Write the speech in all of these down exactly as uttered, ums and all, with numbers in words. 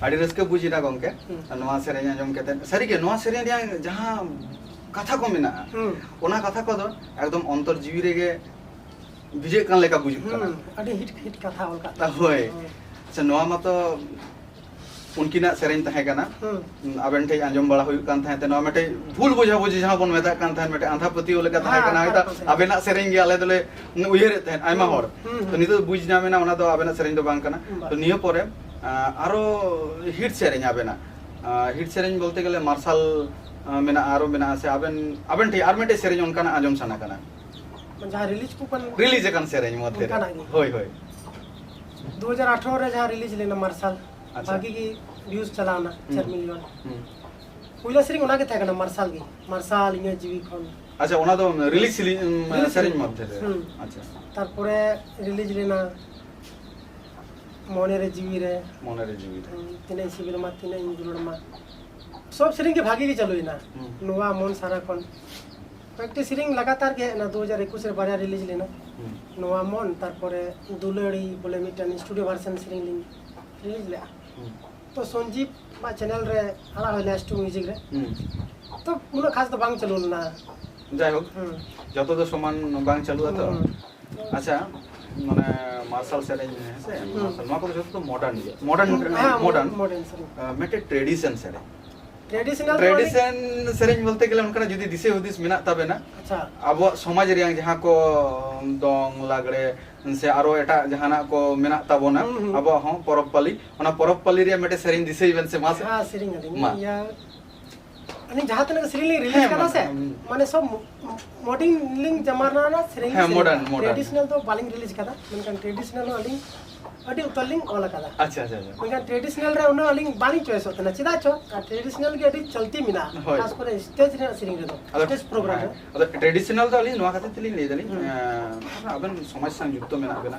ᱟᱹᱰᱤ ᱨᱟᱹᱥᱠᱟᱹ ᱵᱩᱡᱽ ᱮᱱᱟ ᱜᱚᱢᱠᱮ, ᱦᱩᱸ᱾ ᱱᱚᱣᱟ ᱥᱮᱨᱮᱧ ᱟᱸᱡᱚᱢ ᱠᱟᱛᱮ᱾ ᱥᱟᱹᱨᱤᱜᱮ ᱱᱚᱣᱟ ᱥᱮᱨᱮᱧ ᱨᱮᱭᱟᱜ ᱡᱟᱦᱟᱸ ᱠᱟᱛᱷᱟ ᱠᱚ ᱢᱮᱱᱟᱜᱼᱟ, ᱦᱩᱸ᱾ ᱚᱱᱟ ᱠᱟᱛᱷᱟ ᱠᱚᱫᱚ ᱮᱠᱫᱚᱢ ᱚᱱᱛᱚᱨ ᱡᱤᱣᱤ ᱨᱮᱜᱮ ᱵᱷᱤᱡᱟᱹᱜ ᱠᱟᱱ ᱞᱮᱠᱟ ᱵᱩᱡᱩᱜ ᱠᱟᱱᱟ᱾ ᱦᱩᱸ, ᱟᱹᱰᱤ ᱦᱤᱴ ᱦᱤᱴ ᱠᱟᱛᱷᱟ ᱚᱞ ᱠᱟᱜ ᱛᱟᱦᱮᱸ᱾ ᱦᱳᱭ᱾ ᱦᱩᱸ᱾ ᱟᱪᱪᱷᱟ, ᱱᱚᱣᱟ ᱢᱟᱛᱚ ᱩᱱᱠᱤᱱᱟᱜ ᱥᱮᱨᱮᱧ ᱛᱟᱦᱮᱸ ᱠᱟᱱᱟ᱾ ᱦᱩᱸ᱾ ᱟᱵᱮᱱ ᱴᱷᱮᱱ ᱟᱸᱡᱚᱢ ᱵᱟᱲᱟ ᱦᱩᱭᱩᱜ ᱠᱟᱱ ᱛᱟᱦᱮᱸ ᱛᱮ, ᱱᱚᱣᱟ ᱢᱤᱫᱴᱮᱡ ᱵᱷᱩᱞ ᱵᱩᱡᱷᱟᱵᱩᱡᱷᱤ ᱡᱟᱦᱟᱸ ᱵᱚᱱ ᱢᱮᱛᱟᱜ ᱠᱟᱱ ᱛᱟᱦᱮᱸᱫ, ᱢᱤᱫᱴᱮᱡ ᱟᱸᱫᱷᱟ ᱯᱟᱹᱛᱭᱟᱹᱣ ᱞᱮᱠᱟ ᱛᱟᱦᱮᱸ ᱦᱮᱸ, ᱠᱟᱱᱟ᱾ ᱦᱚᱭᱛᱳ ᱟᱸᱫᱷᱟ ᱯᱟᱹᱛᱭᱟᱹᱣ᱾ ᱟᱵᱮᱱᱟᱜ ᱥᱮᱨᱮᱧ ᱜᱮ ᱟᱞᱮ ᱫᱚᱞᱮ ᱩᱭᱦᱟᱹᱨᱮᱫ ᱛᱟᱦᱮᱸᱫ ᱟᱭᱢᱟ ᱦᱩᱸ, ᱦᱚᱲ᱾ ᱦᱩᱸ, ᱛᱚ ᱦᱩᱸ᱾ ᱱᱤᱛᱚᱜ ᱵᱩᱡᱽ ᱧᱟᱢ ᱮᱱᱟ, ᱚᱱᱟ ᱫᱚ ᱟᱵᱮᱱᱟᱜ ᱥᱮᱨᱮᱧ ᱫᱚ ᱵᱟᱝ ᱠᱟᱱᱟ᱾ ᱵᱟᱝ᱾ ᱛᱚ ᱱᱤᱭᱟᱹ ᱯᱚᱨᱮ, ᱟ, ᱟᱨᱚ ᱦᱤᱴ ᱥᱮᱨᱮᱧ ᱟᱵᱮᱱᱟᱜ, ᱟ, ᱦᱤᱴ ᱥᱮᱨᱮᱧ ᱵᱚᱞᱛᱮ ᱜᱮᱞᱮ ᱢᱟᱨᱥᱟᱞ, ᱟ, ᱢᱮᱱᱟᱜᱼᱟ, ᱟᱨᱚ ᱢᱮᱱᱟᱜᱼᱟ, ᱥᱮ ᱟᱵᱮᱱ, ᱟᱵᱮᱱ ᱴᱷᱮᱱ ᱟᱨ ᱢᱤᱫᱴᱮᱡ ᱥᱮᱨᱮᱧ ᱚᱱᱠᱟᱱᱟᱜ ᱟᱸᱡᱚᱢ ᱥᱟᱱᱟ ᱠᱟᱱᱟ? ᱡᱟᱦᱟᱸ ᱨᱤᱞᱤᱡᱽ ᱠᱚ ᱠᱟᱱ ᱨᱤᱞᱤᱡᱽ ᱟᱠᱟᱱ ᱥᱮᱨᱮᱧ ᱢᱚᱫᱽᱫᱷᱮ ᱨᱮ᱾ ᱚᱱᱠᱟᱱᱟᱜ ᱜᱮ᱾ ᱦᱳᱭ, ᱦᱳᱭ᱾ ᱫᱩ ᱦᱟᱡᱟᱨ ᱟᱴᱷᱟᱨᱚ ᱨᱮ ᱡᱟᱦᱟᱸ ᱨᱤᱞᱤᱡᱽ ᱞᱮᱱᱟ ᱢᱟᱨᱥᱟᱞ, ᱟᱪᱪᱷᱟ᱾ ᱵᱷᱟᱜᱤ ᱜᱮ ᱵᱷᱤᱭᱩᱡᱽ ᱪᱟᱞᱟᱣᱱᱟ, ᱦᱩᱸ᱾ ᱪᱟᱨ ᱢᱤᱞᱤᱭᱚᱱ᱾ ᱦᱩᱸ᱾ ᱯᱩᱭᱞᱟ ᱥᱮᱨᱮᱧ ᱚᱱᱟᱜᱮ ᱛᱟᱦᱮᱸ ᱠᱟᱱᱟ, ᱢᱟᱨᱥᱟᱞ ᱜᱮ, ᱢᱟᱨᱥᱟᱞ ᱤᱧᱟᱹᱜ ᱡᱤᱣᱤ ᱠᱷᱚᱱ᱾ ᱟᱪᱪᱷᱟ, ᱚᱱᱟ ᱫᱚ ᱨᱤᱞᱤᱡᱽ ᱥᱮᱨᱮᱧ, ᱨᱤᱞᱤᱡᱽ ᱥᱮᱨᱮᱧ ᱥᱮᱨᱮᱧ᱾ ᱢᱚᱫᱽᱫᱷᱮ ᱨᱮ? ᱦᱩᱸ᱾ ᱟᱪᱪᱷᱟ᱾ ᱛᱟᱨᱯᱚᱨᱮ ᱨᱤᱞᱤᱡᱽ ᱞᱮᱱᱟ ᱢᱚᱱᱮ ᱨᱮ ᱡᱤᱣᱤ ᱨᱮ᱾ ᱢᱚᱱᱮ ᱨᱮ ᱡᱤᱣᱤ ᱨᱮ᱾ ᱦᱩᱸ, ᱛᱤᱱᱟᱹᱜ ᱤᱧ ᱥᱤᱵᱤᱞ ᱟᱢᱟ, ᱛᱤᱱᱟᱹᱜ ᱤᱧ ᱫᱩᱞᱟᱹᱲ ᱟᱢᱟ᱾ ᱥᱚᱵ ᱥᱮᱨᱮᱧ ᱜᱮ ᱵᱷᱟᱜᱤ ᱜᱮ ᱪᱟᱹᱞᱩᱭᱮᱱᱟ᱾ ᱦᱩᱸ᱾ ᱱᱚᱣᱟ ᱢᱚᱱ ᱥᱟᱨᱟ ᱠᱷᱚᱱ᱾ ᱠᱚᱭᱮᱠᱴᱤ ᱥᱮᱨᱮᱧ ᱞᱟᱜᱟᱛᱟᱨ ᱜᱮ ᱦᱮᱡ ᱮᱱᱟ, ᱫᱩ ᱦᱟᱡᱟᱨ ᱮᱠᱩᱥ ᱨᱮ ᱵᱟᱨᱭᱟ ᱨᱤᱞᱤᱡᱽ ᱞᱮᱱᱟ᱾ ᱦᱩᱸ᱾ ᱱᱚᱣᱟ ᱢᱚᱱ, ᱛᱟᱨᱯᱚᱨᱮ ᱫᱩᱞᱟᱹᱲᱤ ᱵᱚᱞᱮ ᱢᱤᱫᱴᱟᱝ ᱥᱴᱩᱰᱤᱭᱳ ᱵᱷᱟᱨᱥᱮᱱ ᱥᱮᱨᱮᱧ ᱞᱤᱧ ᱨᱤᱞᱤᱡᱽ ᱞᱮᱜᱼᱟ᱾ ᱦᱩᱸ᱾ ᱛᱚ ᱥᱚᱧᱡᱤᱵ ᱟᱜ ᱪᱮᱱᱮᱞ ᱨᱮ ᱟᱲᱟᱜ ᱦᱩᱭ ᱞᱮᱱᱟ, ᱮᱥ ᱴᱩ ᱢᱤᱣᱡᱤᱠ ᱨᱮ᱾ ᱦᱩᱸ᱾ ᱛᱚ ᱩᱱᱟᱹᱜ ᱠᱷᱟᱥ ᱫᱚ ᱵᱟᱝ ᱪᱟᱹᱞᱩ ᱞᱮᱱᱟ᱾ ᱡᱟᱭᱦᱳᱠ, ᱦᱩᱸ᱾ ᱡᱚᱛᱚ ᱫᱚ ᱥᱚᱢᱟᱱ ᱵᱟᱝ ᱪᱟᱹᱞᱩᱜᱼᱟ ᱛᱚ᱾ ᱦᱩᱸ᱾ ᱟᱪᱪᱷᱟ, ᱢᱟᱱᱮ ᱢᱟᱨᱥᱟᱞ ᱥᱮᱨᱮᱧ, ᱦᱮᱸ ᱥᱮ? ᱦᱩᱸ᱾ ᱢᱟᱨᱥᱟᱞ, ᱱᱚᱣᱟ ᱠᱚᱫᱚ ᱡᱚᱛᱚ ᱫᱚ ᱢᱚᱰᱟᱨᱱ ᱜᱮᱭᱟ᱾ ᱢᱚᱰᱟᱨᱱ, ᱦᱮᱸ, ᱢᱚᱰᱟᱨᱱ᱾ ᱢᱚᱰᱟᱨᱱ ᱥᱮᱨᱮᱧ᱾ ᱟᱸ, ᱢᱤᱫᱴᱮᱡ ᱴᱨᱮᱰᱤᱥᱚᱱ ᱥᱮᱨᱮᱧ᱾ ᱴᱨᱮᱰᱤᱥᱚᱱᱟᱞ ᱫᱚ ᱴᱨᱮᱰᱤᱥᱚᱱ ᱥᱮᱨᱮᱧ ᱵᱚᱞᱛᱮ ᱜᱮᱞᱮ ᱚᱱᱠᱟᱱᱟᱜ ᱡᱩᱫᱤ ᱫᱤᱥᱟᱹ ᱦᱩᱫᱤᱥ ᱢᱮᱱᱟᱜ ᱛᱟᱵᱮᱱᱟ, ᱟᱪᱪᱷᱟ᱾ ᱟᱵᱚᱣᱟᱜ ᱥᱚᱢᱟᱡᱽ ᱨᱮᱭᱟᱜ ᱡᱟᱦᱟᱸ ᱠᱚ ᱫᱚᱝ, ᱞᱟᱜᱽᱲᱮ, ᱥᱮ ᱟᱨᱚ ᱮᱴᱟᱜ ᱡᱟᱦᱟᱱᱟᱜ ᱠᱚ ᱢᱮᱱᱟᱜ ᱛᱟᱵᱚᱱᱟ, ᱦᱩᱸ, ᱦᱩᱸ᱾ ᱟᱵᱚᱣᱟᱜ ᱦᱚᱸ ᱯᱚᱨᱚᱵᱽ ᱯᱟᱹᱞᱤ, ᱚᱱᱟ ᱯᱚᱨᱚᱵᱽ ᱯᱟᱹᱞᱤ ᱨᱮᱭᱟᱜ ᱢᱤᱫᱴᱮᱡ ᱥᱮᱨᱮᱧ ᱫᱤᱥᱟᱹᱭ ᱵᱮᱱ ᱥᱮ ᱢᱟᱥᱮ᱾ ᱦᱮᱸ, ᱥᱮᱨᱮᱧ ᱟᱹᱞᱤᱧ᱾ ᱢᱟ᱾ ᱤᱭᱟᱹ, ᱟᱹᱞᱤᱧ ᱡᱟᱦᱟᱸ ᱛᱤᱱᱟᱹᱜ ᱥᱮᱨᱮᱧ ᱞᱤᱧ ᱨᱤᱞᱤᱡᱽ ᱦᱮᱸ, ᱠᱟᱫᱟ ᱢᱟ, ᱥᱮ, ᱦᱩᱸ᱾ ᱢᱟᱱᱮ ᱥᱚᱵ ᱢᱚᱰᱟᱨᱱ ᱞᱤᱧ ᱡᱟᱢᱟᱱᱟ ᱨᱮᱱᱟᱜ ᱥᱮᱨᱮᱧ ᱦᱮᱸ, ᱞᱤᱧ ᱢᱚᱰᱟᱨᱱ, ᱥᱮᱨᱮᱧ ᱠᱟᱫᱟ᱾ ᱢᱚᱰᱟᱨᱱ᱾ ᱴᱨᱮᱰᱤᱥᱚᱱᱟᱞ ᱫᱚ ᱵᱟᱹᱞᱤᱧ ᱨᱤᱞᱤᱡᱽ ᱠᱟᱫᱟ, ᱢᱮᱱᱠᱷᱟᱱ ᱴᱨᱮᱰᱤᱥᱚᱱᱟᱞ ᱦᱚᱸ ᱟᱹᱞᱤᱧ ᱟᱹᱰᱤ ᱩᱛᱟᱹᱨ ᱞᱤᱧ ᱚᱞ ᱟᱠᱟᱫᱟ᱾ ᱟᱪᱪᱷᱟ, ᱟᱪᱪᱷᱟ, ᱟᱪᱪᱷᱟ᱾ ᱢᱮᱱᱠᱷᱟᱱ ᱴᱨᱮᱰᱤᱥᱚᱱᱟᱞ ᱨᱮ ᱩᱱᱟᱹᱜ ᱟᱹᱞᱤᱧ ᱵᱟᱹᱞᱤᱧ ᱪᱚᱭᱮᱥᱚᱜ ᱛᱟᱦᱮᱱᱟ᱾ ᱪᱮᱫᱟᱜ ᱪᱚ, ᱟᱨ ᱴᱨᱮᱰᱤᱥᱚᱱᱟᱞ ᱜᱮ ᱟᱹᱰᱤ ᱪᱚᱞᱛᱤ ᱢᱮᱱᱟᱜᱼᱟ, ᱦᱳᱭ᱾ ᱠᱷᱟᱥ ᱠᱚᱨᱮ ᱥᱴᱮᱡᱽ ᱨᱮᱱᱟᱜ ᱥᱮᱨᱮᱧ ᱨᱮᱫᱚ, ᱟᱫᱚ, ᱥᱴᱮᱡᱽ ᱯᱨᱳᱜᱨᱟᱢ ᱦᱮᱸ, ᱨᱮ᱾ ᱟᱫᱚ ᱴᱨᱮᱰᱤᱥᱚᱱᱟᱞ ᱫᱚ ᱟᱹᱞᱤᱧ ᱱᱚᱣᱟ ᱠᱷᱟᱹᱛᱤᱨ ᱛᱮᱞᱤᱧ ᱞᱟᱹᱭ ᱫᱟᱞᱤᱧ, ᱦᱩᱸ᱾ ᱮᱸ, ᱟᱵᱮᱱ ᱥᱚᱢᱟᱡᱽ ᱥᱟᱶ ᱡᱩᱠᱛᱚ ᱢᱮᱱᱟᱜ ᱵᱮᱱᱟ,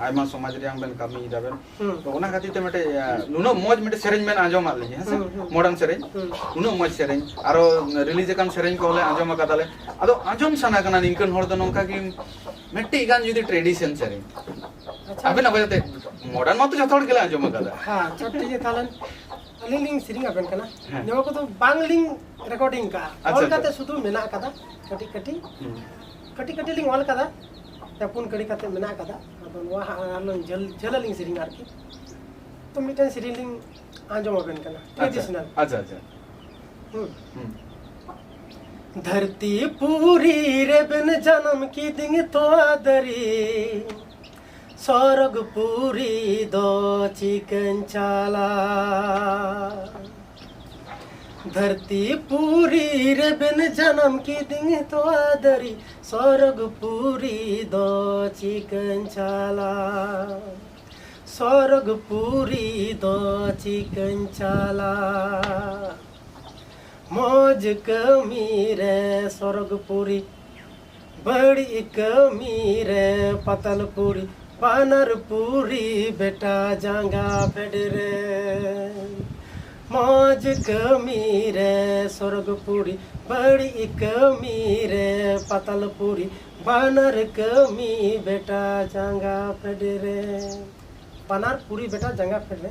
ᱟᱭᱢᱟ ᱥᱚᱢᱟᱡᱽ ᱨᱮᱭᱟᱜ ᱵᱮᱱ ᱠᱟᱹᱢᱤᱭᱮᱫᱟ ᱵᱮᱱ᱾ ᱦᱩᱸ᱾ ᱛᱚ ᱚᱱᱟ ᱠᱷᱟᱹᱛᱤᱨ ᱛᱮ ᱢᱤᱫᱴᱮᱡ, ᱮᱸ, ᱱᱩᱱᱟᱹᱜ ᱢᱚᱡᱽ ᱢᱤᱫᱴᱮᱡ ᱥᱮᱨᱮᱧ ᱵᱮᱱ ᱟᱸᱡᱚᱢᱟᱫ ᱞᱤᱧᱟ, ᱦᱮᱸ ᱥᱮ? ᱦᱩᱸ, ᱦᱩᱸ᱾ ᱢᱚᱰᱟᱨᱱ ᱥᱮᱨᱮᱧ, ᱦᱩᱸ᱾ ᱩᱱᱟᱹᱜ ᱢᱚᱡᱽ ᱥᱮᱨᱮᱧ, ᱟᱨᱚ ᱨᱤᱞᱤᱡᱽ ᱟᱠᱟᱱ ᱥᱮᱨᱮᱧ ᱠᱚᱦᱚᱸ ᱞᱮ ᱟᱸᱡᱚᱢ ᱟᱠᱟᱫᱟᱞᱮ᱾ ᱟᱫᱚ ᱟᱸᱡᱚᱢ ᱥᱟᱱᱟ ᱠᱟᱱᱟ ᱱᱤᱝᱠᱟᱹᱱ ᱦᱚᱲ ᱫᱚ ᱱᱚᱝᱠᱟ ᱜᱮ ᱢᱤᱫᱴᱤᱡ ᱜᱟᱱ ᱡᱩᱫᱤ ᱴᱨᱮᱰᱤᱥᱚᱱ ᱥᱮᱨᱮᱧ᱾ ᱟᱪᱪᱷᱟ᱾ ᱟᱵᱮᱱᱟᱜ ᱵᱟᱡᱟᱛᱮ ᱢᱚᱰᱟᱨᱱ ᱢᱟᱛᱚ ᱡᱚᱛᱚ ᱦᱚᱲ ᱜᱮᱞᱮ ᱟᱸᱡᱚᱢ ᱟᱠᱟᱫᱟ᱾ ᱦᱮᱸ, ᱟᱪᱪᱷᱟ, ᱴᱷᱤᱠ ᱜᱮᱭᱟ, ᱛᱟᱦᱚᱞᱮ ᱟᱹᱞᱤᱧ ᱞᱤᱧ ᱥᱮᱨᱮᱧ ᱟᱵᱮᱱ ᱠᱟᱱᱟ᱾ ᱦᱮᱸ᱾ ᱱᱚᱣᱟ ᱠᱚᱫᱚ ᱵᱟᱝᱞᱤᱧ ᱨᱮᱠᱚᱨᱰᱤᱝ ᱠᱟᱜᱼᱟ, ᱟᱪᱪᱷᱟ, ᱚᱞ ᱟᱪᱪᱷᱟ᱾ ᱠᱟᱛᱮ ᱥᱩᱫᱷᱩ ᱢᱮᱱᱟᱜ ᱟᱠᱟᱫᱟ, ᱠᱟᱹᱴᱤᱡ ᱠᱟᱹᱴᱤᱡ᱾ ᱦᱩᱸ᱾ ᱠᱟᱹᱴᱤᱡ ᱠᱟᱹᱴᱤᱡ ᱞᱤᱧ ᱚᱞ ᱠᱟᱫᱟ, ᱯᱮ ᱯᱩᱱ ᱠᱟᱹᱲᱤ ᱠᱟᱛᱮ ᱢᱮᱱᱟᱜ ᱟᱠᱟᱫᱟ᱾ ᱟᱫᱚ ᱱᱚᱣᱟ ᱦᱟᱸᱜ ᱟᱨᱦᱚᱸ ᱡᱷᱟᱹᱞ, ᱡᱷᱟᱹᱞ ᱟᱹᱞᱤᱧ ᱥᱮᱨᱮᱧᱟ ᱟᱨᱠᱤ᱾ ᱛᱚ ᱢᱤᱫᱴᱮᱱ ᱥᱮᱨᱮᱧ ᱞᱤᱧ ᱟᱸᱡᱚᱢ ᱟᱵᱮᱱ ᱠᱟᱱᱟ, ᱟᱪᱪᱷᱟ, traditional᱾ ᱟᱪᱪᱷᱟ, ᱟᱪᱪᱷᱟ᱾ ᱦᱩᱸ᱾ ᱦᱩᱸ᱾ ᱫᱷᱟᱹᱨᱛᱤ ᱯᱩᱨᱤ ᱨᱮᱵᱮᱱ ᱡᱟᱱᱟᱢ ᱠᱤᱫᱤᱧ ᱛᱚᱣᱟ ᱫᱟᱨᱮ, ᱥᱚᱨᱚᱜᱽ ᱯᱩᱨᱤ ᱫᱚ ᱪᱤᱠᱟᱹᱧ ᱪᱟᱞᱟ᱾ ᱫᱷᱟᱹᱨᱛᱤ ᱯᱩᱨᱤ ᱨᱮᱵᱮᱱ ᱡᱟᱱᱟᱢ ᱠᱤᱫᱤᱧ ᱛᱚᱣᱟ ᱫᱟᱨᱮ, ᱥᱚᱨᱚᱜᱽ ᱯᱩᱨᱤ ᱫᱚ ᱪᱤᱠᱟᱹᱧ ᱪᱟᱞᱟ᱾ ᱥᱚᱨᱚᱜᱽ ᱯᱩᱨᱤ ᱫᱚ ᱪᱤᱠᱟᱹᱧ ᱪᱟᱞᱟ᱾ ᱢᱚᱡᱽ ᱠᱟᱹᱢᱤ ᱨᱮ ᱥᱚᱨᱚᱜᱽ ᱯᱩᱨᱤ, ᱵᱟᱹᱲᱤᱡ ᱠᱟᱹᱢᱤ ᱨᱮ ᱯᱟᱛᱟᱞ ᱯᱩᱨᱤ, ᱵᱟᱱᱟᱨ ᱯᱩᱨᱤ ᱵᱮᱴᱟ ᱡᱟᱸᱜᱟ ᱯᱷᱮᱰ ᱨᱮ᱾ ᱢᱚᱡᱽ ᱠᱟᱹᱢᱤ ᱨᱮ ᱥᱚᱨᱚᱜᱽ ᱯᱩᱨᱤ, ᱵᱟᱹᱲᱤᱡ ᱠᱟᱹᱢᱤ ᱨᱮ ᱯᱟᱛᱟᱞ ᱯᱩᱨᱤ, ᱵᱟᱱᱟᱨ ᱠᱟᱹᱢᱤ ᱵᱮᱴᱟ ᱡᱟᱸᱜᱟ ᱯᱷᱮᱰ ᱨᱮ᱾ ᱵᱟᱱᱟᱨ ᱯᱩᱨᱤ ᱵᱮᱴᱟ ᱡᱟᱸᱜᱟ ᱯᱷᱮᱰ ᱨᱮ᱾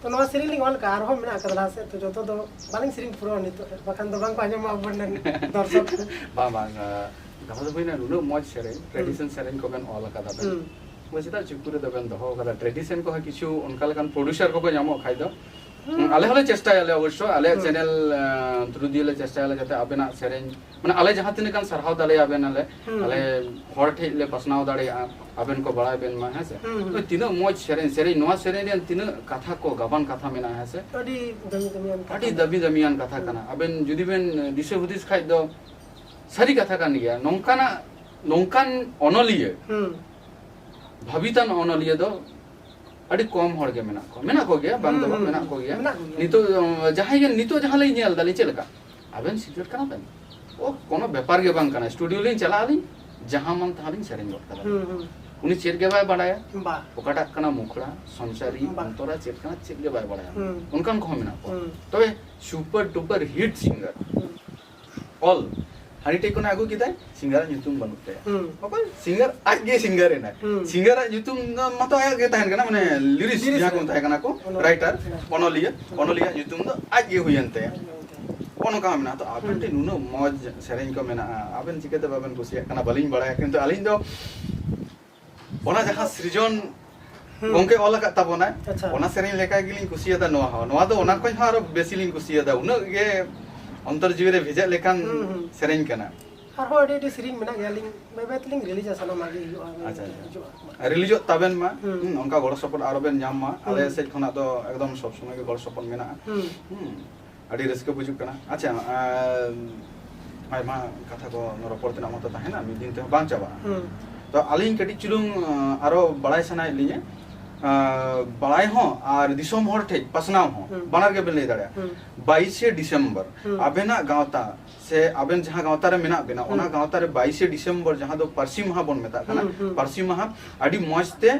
ᱛᱚ ᱱᱚᱣᱟ ᱥᱮᱨᱮᱧ ᱞᱤᱧ ᱚᱞ ᱠᱟᱜᱼᱟ, ᱟᱨᱦᱚᱸ ᱢᱮᱱᱟᱜ ᱟᱠᱟᱫᱟ ᱞᱟᱦᱟ ᱥᱮᱫ, ᱛᱚ ᱡᱚᱛᱚ ᱫᱚ ᱵᱟᱹᱞᱤᱧ ᱥᱮᱨᱮᱧ ᱯᱩᱨᱟᱹᱣᱟ ᱱᱤᱛᱚᱜ, ᱵᱟᱠᱷᱟᱱ ᱫᱚ ᱵᱟᱝ ᱠᱚ ᱟᱸᱡᱚᱢᱟ ᱟᱵᱚᱨᱮᱱ ᱫᱚᱨᱥᱚᱠ ᱠᱚ᱾ ᱵᱟᱝ, ᱵᱟᱝ, ᱟᱸ, ᱠᱟᱛᱷᱟ ᱫᱚ ᱦᱩᱭᱱᱟ, ᱱᱩᱱᱟᱹᱜ ᱢᱚᱡᱽ ᱥᱮᱨᱮᱧ, ᱦᱩᱸ᱾ Tradition ᱥᱮᱨᱮᱧ ᱠᱚᱵᱮᱱ ᱚᱞ ᱟᱠᱟᱫᱟ ᱵᱮᱱ᱾ ᱦᱩᱸ᱾ ᱛᱚᱵᱮ ᱪᱮᱫᱟᱜ ᱪᱩᱯᱩ ᱨᱮᱫᱚ ᱵᱮᱱ ᱫᱚᱦᱚ ᱟᱠᱟᱫᱟ? Tradition ᱠᱚᱦᱚᱸ ᱠᱤᱪᱷᱩ ᱚᱱᱠᱟ ᱞᱮᱠᱟᱱ producer ᱠᱚᱠᱚ ᱧᱟᱢᱚᱜ ᱠᱷᱟᱡ ᱫᱚ᱾ ᱦᱩᱸ᱾ ᱟᱞᱮ ᱦᱚᱸᱞᱮ ᱪᱮᱥᱴᱟᱭᱟᱞᱮ ᱚᱵᱚᱥᱥᱚ, ᱟᱞᱮᱭᱟᱜ ᱦᱩᱸ᱾ Channel, ᱟᱸ, through ᱫᱤᱭᱮ ᱞᱮ ᱪᱮᱥᱴᱟᱭᱟᱞᱮ ᱡᱟᱛᱮ ᱟᱵᱮᱱᱟᱜ ᱥᱮᱨᱮᱧ, ᱢᱟᱱᱮ ᱟᱞᱮ ᱡᱟᱦᱟᱸ ᱛᱤᱱᱟᱹᱜ ᱜᱟᱱ ᱥᱟᱨᱦᱟᱣ ᱫᱟᱲᱮᱭᱟᱵᱮᱱᱟᱞᱮ, ᱦᱩᱸ᱾ ᱟᱞᱮ ᱦᱚᱲ ᱴᱷᱮᱡ ᱞᱮ ᱯᱟᱥᱱᱟᱣ ᱫᱟᱲᱮᱭᱟᱜᱼᱟ, ᱟᱵᱮᱱ ᱠᱚ ᱵᱟᱲᱟᱭ ᱵᱮᱱ ᱢᱟ, ᱦᱮᱸ ᱥᱮ? ᱦᱩᱸ, ᱦᱩᱸ᱾ ᱛᱚ ᱛᱤᱱᱟᱹᱜ ᱢᱚᱡᱽ ᱥᱮᱨᱮᱧ, ᱥᱮᱨᱮᱧ, ᱱᱚᱣᱟ ᱥᱮᱨᱮᱧ ᱨᱮ ᱛᱤᱱᱟᱹᱜ ᱠᱟᱛᱷᱟ ᱠᱚ, ᱜᱟᱵᱟᱱ ᱠᱟᱛᱷᱟ ᱢᱮᱱᱟᱜᱼᱟ, ᱦᱮᱸ ᱥᱮ? ᱟᱹᱰᱤ ᱫᱟᱹᱢᱤ ᱫᱟᱹᱢᱤᱭᱟᱱ ᱠᱟᱛᱷᱟ ᱟᱹᱰᱤ ᱠᱟᱱᱟ᱾ ᱫᱟᱹᱢᱤ ᱫᱟᱹᱢᱤᱭᱟᱱ ᱠᱟᱛᱷᱟ ᱦᱩᱸ᱾ ᱠᱟᱱᱟ᱾ ᱟᱵᱮᱱ ᱡᱩᱫᱤ ᱵᱮᱱ ᱫᱤᱥᱟᱹ ᱦᱩᱫᱤᱥ ᱠᱷᱟᱡ ᱫᱚ ᱥᱟᱹᱨᱤ ᱠᱟᱛᱷᱟ ᱠᱟᱱ ᱜᱮᱭᱟ᱾ ᱱᱚᱝᱠᱟᱱᱟᱜ, ᱱᱚᱝᱠᱟᱱ ᱚᱱᱚᱞᱤᱭᱟᱹ, ᱦᱩᱸ᱾ ᱵᱷᱟᱵᱤᱛᱟᱱ ᱚᱱᱚᱞᱤᱭᱟᱹ ᱫᱚ ᱟᱹᱰᱤ ᱠᱚᱢ ᱦᱚᱲ ᱜᱮ ᱢᱮᱱᱟᱜ ᱠᱚᱣᱟ᱾ ᱢᱮᱱᱟᱜ ᱠᱚᱜᱮᱭᱟ, ᱵᱟᱝ ᱫᱚ ᱦᱩᱸ, ᱵᱟᱝ, ᱦᱩᱸ, ᱢᱮᱱᱟᱜ ᱦᱩᱸ᱾ ᱠᱚᱜᱮᱭᱟ᱾ ᱢᱮᱱᱟᱜ ᱠᱚᱜᱮᱭᱟ᱾ ᱱᱤᱛᱚᱜ, ᱡᱟᱦᱟᱸᱭ ᱜᱮ ᱱᱤᱛᱚᱜ ᱡᱟᱦᱟᱸ ᱞᱤᱧ ᱧᱮᱞ ᱫᱟᱞᱤᱧ, ᱪᱮᱫ ᱞᱮᱠᱟ? ᱟᱵᱮᱱ ᱥᱤᱠᱟᱹᱨ ᱠᱟᱱᱟ ᱵᱮᱱ? ᱳ, ᱠᱳᱱᱳ ᱵᱮᱯᱟᱨ ᱜᱮ ᱵᱟᱝ ᱠᱟᱱᱟ᱾ ᱥᱴᱩᱰᱤᱭᱳ ᱞᱤᱧ ᱪᱟᱞᱟᱜ ᱟᱹᱞᱤᱧ, ᱡᱟᱦᱟᱸ ᱢᱟᱱ ᱛᱟᱦᱟᱸ ᱞᱤᱧ ᱥᱮᱨᱮᱧ ᱜᱚᱫ ᱠᱟᱫᱟ᱾ ᱦᱩᱸ, ᱦᱩᱸ᱾ ᱩᱱᱤ ᱪᱮᱫ ᱜᱮ ᱵᱟᱭ ᱵᱟᱲᱟᱭᱟ᱾ ᱵᱟ᱾ ᱚᱠᱟᱴᱟᱜ ᱠᱟᱱᱟ ᱢᱩᱠᱷᱲᱟ, ᱥᱚᱧᱪᱟᱨᱤ, ᱵᱟ᱾ ᱚᱱᱛᱚᱨᱟ, ᱪᱮᱫ ᱠᱟᱱᱟ, ᱪᱮᱫ ᱜᱮ ᱵᱟᱭ ᱵᱟᱲᱟᱭᱟ᱾ ᱦᱩᱸ᱾ ᱚᱱᱠᱟᱱ ᱠᱚᱦᱚᱸ ᱢᱮᱱᱟᱜ ᱠᱚᱣᱟ᱾ ᱦᱩᱸ᱾ ᱛᱚᱵᱮ super duper hit singer, ᱦᱩᱸ᱾ All ᱦᱟᱹᱱᱤ ᱴᱷᱮᱡ ᱠᱷᱚᱱᱟᱜ ᱟᱹᱜᱩ ᱠᱮᱫᱟᱭ, ᱥᱤᱝᱜᱟᱨᱟᱜ ᱧᱩᱛᱩᱢ ᱵᱟᱹᱱᱩᱜ ᱛᱟᱭᱟ᱾ ᱦᱩᱸ᱾ ᱚᱠᱚᱭ ᱥᱤᱝᱜᱟᱨ? ᱟᱡ ᱜᱮ ᱥᱤᱝᱜᱟᱨ ᱮᱱᱟᱭ᱾ ᱦᱩᱸ᱾ ᱥᱤᱝᱜᱟᱨᱟᱜ ᱧᱩᱛᱩᱢ ᱫᱚ ᱢᱟᱛᱚ ᱟᱭᱟᱜ ᱜᱮ ᱛᱟᱦᱮᱱ ᱠᱟᱱᱟ, ᱢᱟᱱᱮ ᱞᱤᱨᱤᱥ ᱞᱤᱨᱤᱥ ᱡᱟᱦᱟᱸ ᱠᱚ ᱨᱮ᱾ ᱢᱮᱛᱟᱭ ᱠᱟᱱᱟ ᱠᱚ, ᱚᱱᱚᱞᱤᱭᱟᱹ᱾ ᱨᱟᱭᱴᱟᱨ, ᱦᱮᱸ᱾ ᱚᱱᱚᱞᱤᱭᱟᱹ, ᱚᱱᱚᱞᱤᱭᱟᱹ ᱧᱩᱛᱩᱢ ᱫᱚ ᱟᱡ ᱜᱮ ᱦᱩᱭᱮᱱ ᱛᱟᱭᱟ᱾ ᱟᱡ ᱜᱮ ᱦᱩᱭᱮᱱ ᱛᱟᱭᱟ᱾ ᱚᱱᱚ ᱚᱱᱠᱟ ᱢᱮᱱᱟᱜᱼᱟ᱾ ᱛᱚ ᱟᱵᱮᱱ ᱦᱩᱸ᱾ ᱴᱷᱮᱱ ᱱᱩᱱᱟᱹᱜ ᱢᱚᱡᱽ ᱥᱮᱨᱮᱧ ᱠᱚ ᱢᱮᱱᱟᱜᱼᱟ, ᱟᱵᱮᱱ ᱪᱤᱠᱟᱹᱛᱮ ᱵᱟᱵᱮᱱ ᱠᱩᱥᱤᱭᱟᱜ ᱠᱟᱱᱟ ᱵᱟᱹᱞᱤᱧ ᱵᱟᱲᱟᱭᱟ, ᱠᱤᱱᱛᱩ ᱟᱹᱞᱤᱧ ᱫᱚ ᱚᱱᱟ ᱡᱟᱦᱟᱸ ᱥᱤᱨᱡᱚᱱ ᱦᱩᱸ᱾ ᱜᱚᱝᱠᱮ ᱚᱞ ᱟᱠᱟᱫ ᱛᱟᱵᱚᱱᱟᱭ, ᱟᱪᱪᱷᱟ᱾ ᱚᱱᱟ ᱥᱮᱨᱮᱧ ᱞᱮᱠᱟ ᱜᱮᱞᱤᱧ ᱠᱩᱥᱤᱭᱟᱫᱟ ᱱᱚᱣᱟ ᱦᱚᱸ᱾ ᱱᱚᱣᱟ ᱫᱚ ᱚᱱᱟ ᱠᱷᱚᱱ ᱦᱚᱸ ᱟᱨᱚ ᱵᱮᱥᱤ ᱞᱤᱧ ᱠᱩᱥᱤᱭᱟᱫᱟ, ᱩᱱᱟᱹᱜ ᱜᱮ ᱚᱱᱛᱚᱨ ᱡᱤᱣᱤ ᱨᱮ ᱵᱷᱮᱡᱟᱜ ᱞᱮᱠᱟᱱ ᱦᱩᱸ, ᱦᱩᱸ᱾ ᱥᱮᱨᱮᱧ ᱠᱟᱱᱟ᱾ ᱟᱨᱦᱚᱸ ᱟᱹᱰᱤ ᱟᱹᱰᱤ ᱥᱮᱨᱮᱧ ᱢᱮᱱᱟᱜ ᱜᱮᱭᱟ, ᱟᱹᱞᱤᱧ ᱵᱟᱹᱭ ᱵᱟᱹᱭ ᱛᱮᱞᱤᱧ ᱨᱤᱞᱤᱡᱟ, ᱥᱟᱱᱟᱢᱟᱜ ᱜᱮ ᱦᱤᱡᱩᱜᱼᱟ, ᱟᱪᱪᱷᱟ, ᱟᱪᱪᱷᱟ᱾ ᱦᱤᱡᱩᱜᱼᱟ᱾ ᱨᱤᱞᱤᱡᱚᱜ ᱛᱟᱵᱮᱱ ᱢᱟ᱾ ᱦᱩᱸ᱾ ᱦᱩᱸ, ᱚᱱᱠᱟ ᱜᱚᱲᱚ ᱥᱚᱯᱚᱦᱚᱫ ᱟᱨᱚ ᱵᱮᱱ ᱧᱟᱢ ᱢᱟ᱾ ᱟᱞᱮ ᱦᱩᱸ᱾ ᱥᱮᱫ ᱠᱷᱚᱱᱟᱜ ᱫᱚ ᱮᱠᱫᱚᱢ ᱥᱚᱵ ᱥᱚᱢᱚᱭ ᱜᱮ ᱜᱚᱲᱚ ᱥᱚᱯᱚᱦᱚᱫ ᱢᱮᱱᱟᱜᱼᱟ᱾ ᱦᱩᱸ᱾ ᱦᱩᱸ᱾ ᱟᱹᱰᱤ ᱨᱟᱹᱥᱠᱟᱹ ᱵᱩᱡᱩᱜ ᱠᱟᱱᱟ᱾ ᱟᱪᱪᱷᱟ, ᱟᱨ ᱟᱭᱢᱟ ᱠᱟᱛᱷᱟ ᱠᱚ ᱨᱚᱯᱚᱲ ᱛᱮᱱᱟᱜ ᱢᱟᱛᱚ ᱛᱟᱦᱮᱱᱟ, ᱢᱤᱫ ᱫᱤᱱ ᱛᱮᱦᱚᱸ ᱵᱟᱝ ᱪᱟᱵᱟᱜᱼᱟ᱾ ᱦᱩᱸ᱾ ᱛᱚ ᱟᱹᱞᱤᱧ ᱠᱟᱹᱴᱤᱡ ᱪᱩᱞᱩᱝ, ᱟᱨᱚ ᱵᱟᱲᱟᱭ ᱥᱟᱱᱟᱭᱮᱫ ᱞᱤᱧᱟᱹ, ᱵᱟᱲᱟᱭ ᱦᱚᱸ ᱟᱨ ᱫᱤᱥᱚᱢ ᱦᱚᱲ ᱴᱷᱮᱡ ᱯᱟᱥᱱᱟᱣ ᱦᱚᱸ, ᱦᱩᱸ᱾ ᱵᱟᱱᱟᱨ ᱜᱮᱵᱮᱱ ᱞᱟᱹᱭ ᱫᱟᱲᱮᱭᱟᱜᱼᱟ᱾ ᱦᱩᱸ᱾ ᱵᱟᱭᱤᱥᱮ ᱰᱤᱥᱮᱢᱵᱚᱨ ᱦᱩᱸ᱾ ᱟᱵᱮᱱᱟᱜ ᱜᱟᱶᱛᱟ ᱥᱮ ᱟᱵᱮᱱ ᱡᱟᱦᱟᱸ ᱜᱟᱶᱛᱟ ᱨᱮ ᱢᱮᱱᱟᱜ ᱵᱮᱱᱟ, ᱚᱱᱟ ᱦᱩᱸ᱾ ᱜᱟᱶᱛᱟ ᱨᱮ ᱵᱟᱭᱤᱥᱮ ᱰᱤᱥᱮᱢᱵᱚᱨ, ᱡᱟᱦᱟᱸ ᱫᱚ ᱯᱟᱹᱨᱥᱤ ᱢᱟᱦᱟ ᱵᱚᱱ ᱢᱮᱛᱟᱜ ᱠᱟᱱᱟ, ᱦᱩᱸ, ᱦᱩᱸ᱾ ᱯᱟᱹᱨᱥᱤ ᱢᱟᱦᱟ ᱟᱹᱰᱤ ᱢᱚᱸᱡᱽ ᱛᱮ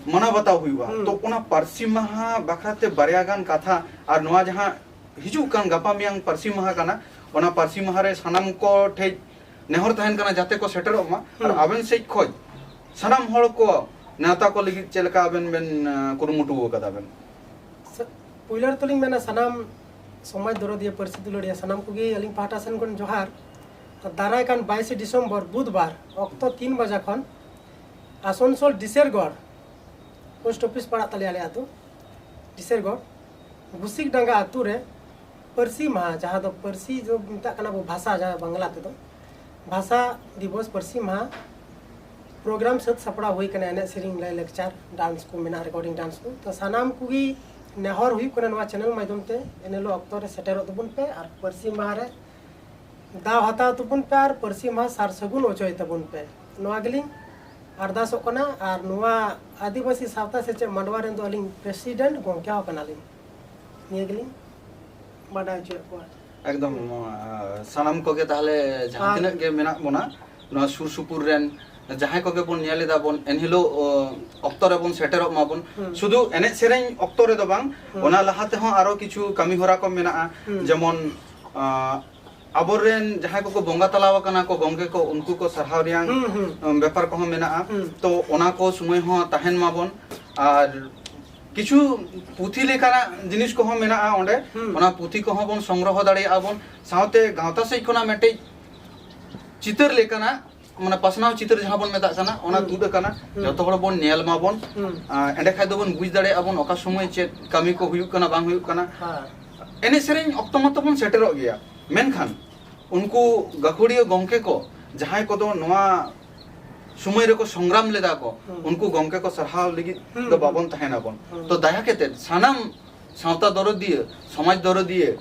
ᱢᱟᱱᱟᱣ ᱵᱟᱛᱟᱣ ᱦᱩᱭᱩᱜᱼᱟ᱾ ᱦᱩᱸ᱾ ᱛᱚ ᱚᱱᱟ ᱯᱟᱹᱨᱥᱤ ᱢᱟᱦᱟ ᱵᱟᱠᱷᱨᱟ ᱛᱮ ᱵᱟᱨᱭᱟ ᱜᱟᱱ ᱠᱟᱛᱷᱟ, ᱟᱨ ᱱᱚᱣᱟ ᱡᱟᱦᱟᱸ ᱦᱤᱡᱩᱜ ᱠᱟᱱ ᱜᱟᱯᱟ ᱢᱮᱭᱟᱝ ᱯᱟᱹᱨᱥᱤ ᱢᱟᱦᱟ ᱠᱟᱱᱟ, ᱚᱱᱟ ᱯᱟᱹᱨᱥᱤ ᱢᱟᱦᱟ ᱨᱮ ᱥᱟᱱᱟᱢ ᱠᱚ ᱴᱷᱮᱡ ᱱᱮᱦᱚᱨ ᱛᱟᱦᱮᱱ ᱠᱟᱱᱟ ᱡᱟᱛᱮ ᱠᱚ ᱥᱮᱴᱮᱨᱚᱜ ᱢᱟ, ᱟᱨ ᱦᱩᱸ᱾ ᱟᱵᱮᱱ ᱥᱮᱡ ᱠᱷᱚᱡ ᱥᱟᱱᱟᱢ ᱦᱚᱲ ᱠᱚ ᱱᱮᱣᱛᱟ ᱠᱚ ᱞᱟᱹᱜᱤᱫ ᱪᱮᱫ ᱞᱮᱠᱟ ᱟᱵᱮᱱ ᱵᱮᱱ, ᱟᱸ, ᱠᱩᱨᱩᱢᱩᱴᱩ ᱟᱠᱟᱫᱟ ᱵᱮᱱ? ᱥᱟ-, ᱯᱩᱭᱞᱟᱹ ᱨᱮ ᱛᱚᱞᱤᱧ ᱢᱮᱱᱟ, ᱥᱟᱱᱟᱢ ᱥᱚᱢᱟᱡᱽ ᱫᱚᱨᱚᱫᱤᱭᱟᱹ, ᱯᱟᱹᱨᱥᱤ ᱫᱩᱞᱟᱹᱲᱤᱭᱟᱹ ᱥᱟᱱᱟᱢ ᱠᱚᱜᱮ ᱟᱹᱞᱤᱧ ᱯᱟᱦᱴᱟ ᱥᱮᱱ ᱠᱷᱚᱱ ᱡᱚᱦᱟᱨ᱾ ᱫᱟᱨᱟᱭ ᱠᱟᱱ ᱵᱟᱭᱤᱥᱮ ᱰᱤᱥᱮᱢᱵᱚᱨ ᱵᱩᱫᱷᱵᱟᱨ ᱚᱠᱛᱚ ᱛᱤᱱ ᱵᱟᱡᱟ ᱠᱷᱚᱱ ᱟᱥᱟᱱᱥᱳᱞ ᱰᱤᱥᱮᱨᱜᱚᱲ ᱯᱳᱥᱴ ᱚᱯᱷᱤᱥ ᱯᱟᱲᱟᱜ ᱛᱟᱞᱮᱭᱟ ᱟᱞᱮ ᱟᱹᱛᱩ᱾ ᱰᱤᱥᱮᱨᱜᱚᱲ ᱜᱩᱥᱤᱠᱰᱟᱸᱜᱟ ᱟᱹᱛᱩ ᱨᱮ ᱯᱟᱹᱨᱥᱤ ᱢᱟᱦᱟ, ᱡᱟᱦᱟᱸ ᱫᱚ ᱯᱟᱹᱨᱥᱤ ᱫᱚ ᱢᱮᱛᱟᱜ ᱠᱟᱱᱟ ᱵᱚ ᱵᱷᱟᱥᱟ, ᱡᱟᱦᱟᱸ ᱵᱟᱝᱞᱟ ᱛᱮᱫᱚ ᱵᱷᱟᱥᱟ ᱫᱤᱵᱚᱥ, ᱯᱟᱹᱨᱥᱤ ᱢᱟᱦᱟ ᱯᱨᱳᱜᱨᱟᱢ ᱥᱟᱹᱛ ᱥᱟᱯᱲᱟᱣ ᱦᱩᱭ ᱠᱟᱱᱟ, ᱮᱱᱮᱡ ᱥᱮᱨᱮᱧ, ᱞᱟᱭ ᱞᱟᱠᱪᱟᱨ, ᱰᱟᱱᱥ ᱠᱚ ᱢᱮᱱᱟᱜᱼᱟ, ᱨᱮᱠᱚᱨᱰᱤᱝ ᱰᱟᱱᱥ ᱠᱚ᱾ ᱛᱚ ᱥᱟᱱᱟᱢ ᱠᱚᱜᱮ ᱱᱮᱦᱚᱨ ᱦᱩᱭᱩᱜ ᱠᱟᱱᱟ ᱱᱚᱣᱟ ᱪᱮᱱᱮᱞ ᱢᱟᱫᱽᱫᱷᱚᱢ ᱛᱮ ᱮᱱ ᱦᱤᱞᱳᱜ ᱚᱠᱛᱚ ᱨᱮ ᱥᱮᱴᱮᱨᱚᱜ ᱛᱟᱵᱚᱱ ᱯᱮ ᱟᱨ ᱯᱟᱹᱨᱥᱤ ᱢᱟᱦᱟ ᱨᱮ ᱫᱟᱣ ᱦᱟᱛᱟᱣ ᱛᱟᱵᱚᱱ ᱯᱮ ᱟᱨ ᱯᱟᱹᱨᱥᱤ ᱢᱟᱦᱟ ᱥᱟᱨ ᱥᱟᱹᱜᱩᱱ ᱚᱪᱚᱭ ᱛᱟᱵᱚᱱ ᱯᱮ, ᱱᱚᱣᱟ ᱜᱮᱞᱤᱧ ᱟᱨᱫᱟᱥᱚᱜ ᱠᱟᱱᱟ᱾ ᱟᱨ ᱱᱚᱣᱟ ᱟᱹᱫᱤᱵᱟᱹᱥᱤ ᱥᱟᱶᱛᱟ ᱥᱮᱪᱮᱫ ᱢᱟᱰᱣᱟ ᱨᱮᱱ ᱫᱚ ᱟᱹᱞᱤᱧ ᱯᱨᱮᱥᱤᱰᱮᱱᱴ ᱜᱚᱢᱠᱮ ᱦᱚᱸ ᱠᱟᱱᱟᱞᱤᱧ᱾ ᱱᱤᱭᱟᱹ ᱜᱮᱞᱤᱧ ᱵᱟᱰᱟᱭ ᱦᱚᱪᱚᱭᱮᱫ ᱠᱚᱣᱟ᱾ ᱮᱠᱫᱚᱢ, ᱟᱸ, ᱥᱟᱱᱟᱢ ᱠᱚᱜᱮ ᱛᱟᱦᱞᱮ ᱡᱟᱦᱟᱸ ᱟᱨ ᱛᱤᱱᱟᱹᱜ ᱜᱮ ᱢᱮᱱᱟᱜ ᱵᱚᱱᱟ ᱱᱚᱣᱟ ᱥᱩᱨ ᱥᱩᱯᱩᱨ ᱨᱮᱱ, ᱡᱟᱦᱟᱸᱭ ᱠᱚᱜᱮ ᱵᱚᱱ ᱧᱮᱞ ᱮᱫᱟ ᱵᱚᱱ, ᱮᱱᱦᱤᱞᱳᱜ, ᱚ, ᱚᱠᱛᱚ ᱨᱮᱵᱚᱱ ᱥᱮᱴᱮᱨᱚᱜ ᱢᱟᱵᱚᱱ᱾ ᱦᱩᱸ᱾ ᱥᱩᱫᱷᱩ ᱮᱱᱮᱡ ᱥᱮᱨᱮᱧ ᱚᱠᱛᱚ ᱨᱮᱫᱚ ᱵᱟᱝ, ᱦᱩᱸ᱾ ᱚᱱᱟ ᱞᱟᱦᱟ ᱛᱮᱦᱚᱸ ᱟᱨᱚ ᱠᱤᱪᱷᱩ ᱠᱟᱹᱢᱤ ᱦᱚᱨᱟ ᱠᱚ ᱢᱮᱱᱟᱜᱼᱟ, ᱦᱩᱸ᱾ ᱡᱮᱢᱚᱱ, ᱟᱸ, ᱟᱵᱚᱨᱮᱱ ᱡᱟᱦᱟᱸᱭ ᱠᱚᱠᱚ ᱵᱚᱸᱜᱟ ᱛᱟᱞᱟᱣ ᱟᱠᱟᱱᱟ ᱠᱚ, ᱜᱚᱝᱠᱮ ᱠᱚ, ᱩᱱᱠᱩ ᱠᱚ ᱥᱟᱨᱦᱟᱣ ᱨᱮᱭᱟᱝ ᱦᱩᱸ, ᱦᱩᱸ᱾ ᱩᱢ, ᱵᱮᱯᱟᱨ ᱠᱚᱦᱚᱸ ᱢᱮᱱᱟᱜᱼᱟ᱾ ᱦᱩᱸ᱾ ᱛᱚ ᱚᱱᱟ ᱠᱚ ᱥᱚᱢᱚᱭ ᱦᱚᱸ ᱛᱟᱦᱮᱱ ᱢᱟᱵᱚᱱ᱾ ᱟᱨ ᱠᱤᱪᱷᱩ ᱯᱩᱛᱷᱤ ᱞᱮᱠᱟᱱᱟᱜ ᱡᱤᱱᱤᱥ ᱠᱚᱦᱚᱸ ᱢᱮᱱᱟᱜᱼᱟ ᱚᱸᱰᱮ᱾ ᱦᱩᱸ᱾ ᱚᱱᱟ ᱯᱩᱛᱷᱤ ᱠᱚᱦᱚᱸ ᱵᱚᱱ ᱥᱚᱝᱜᱨᱚᱦᱚ ᱫᱟᱲᱮᱭᱟᱜᱼᱟ ᱵᱚᱱ᱾ ᱥᱟᱶᱛᱮ ᱜᱟᱶᱛᱟ ᱥᱮᱫ ᱠᱷᱚᱱᱟᱜ ᱢᱤᱫᱴᱮᱡ ᱪᱤᱛᱟᱹᱨ ᱞᱮᱠᱟᱱᱟᱜ, ᱢᱟᱱᱮ ᱯᱟᱥᱱᱟᱣ ᱪᱤᱛᱟᱹᱨ ᱡᱟᱦᱟᱸ ᱵᱚᱱ ᱢᱮᱛᱟᱜ ᱠᱟᱱᱟ, ᱚᱱᱟ ᱦᱩᱸ᱾ ᱛᱩᱫ ᱟᱠᱟᱱᱟ᱾ ᱦᱩᱸ᱾ ᱡᱚᱛᱚ ᱦᱚᱲ ᱵᱚᱱ ᱧᱮᱞ ᱢᱟᱵᱚᱱ᱾ ᱦᱩᱸ᱾ ᱟᱨ ᱮᱸᱰᱮ ᱠᱷᱟᱡ ᱫᱚᱵᱚᱱ ᱵᱩᱡᱽ ᱫᱟᱲᱮᱭᱟᱜᱼᱟ ᱵᱚᱱ ᱚᱠᱟ ᱥᱚᱢᱚᱭ ᱪᱮᱫ ᱠᱟᱹᱢᱤ ᱠᱚ ᱦᱩᱭᱩᱜ ᱠᱟᱱᱟ, ᱵᱟᱝ ᱦᱩᱭᱩᱜ ᱠᱟᱱᱟ᱾ ᱦᱮᱸ᱾ ᱮᱱᱮᱡ ᱥᱮᱨᱮᱧ ᱚᱠᱛᱚ ᱢᱟᱛᱚ ᱵᱚᱱ ᱥᱮᱴᱮᱨᱚᱜ ᱜᱮᱭᱟ, ᱢᱮᱱᱠᱷᱟᱱ ᱩᱱᱠᱩ ᱜᱟᱹᱠᱷᱩᱲᱤᱭᱟᱹ ᱜᱚᱢᱠᱮ ᱠᱚ, ᱡᱟᱦᱟᱸᱭ ᱠᱚᱫᱚ ᱱᱚᱣᱟ ᱥᱚᱢᱚᱭ ᱨᱮᱠᱚ ᱥᱚᱝᱜᱨᱟᱢ ᱞᱮᱫᱟ ᱠᱚ, ᱦᱩᱸ᱾ ᱩᱱᱠᱩ ᱜᱚᱢᱠᱮ ᱠᱚ ᱥᱟᱨᱦᱟᱣ ᱞᱟᱹᱜᱤᱫ ᱦᱩᱸ, ᱫᱚ ᱦᱩᱸ᱾ ᱵᱟᱵᱚᱱ ᱛᱟᱦᱮᱱᱟᱵᱚᱱ᱾ ᱦᱩᱸ᱾ ᱛᱚ ᱫᱟᱭᱟ ᱠᱟᱛᱮᱫ ᱥᱟᱱᱟᱢ ᱥᱟᱶᱛᱟ ᱫᱚᱨᱚᱫᱤᱭᱟᱹ, ᱥᱚᱢᱟᱡᱽ ᱫᱚᱨᱚᱫᱤᱭᱟᱹ,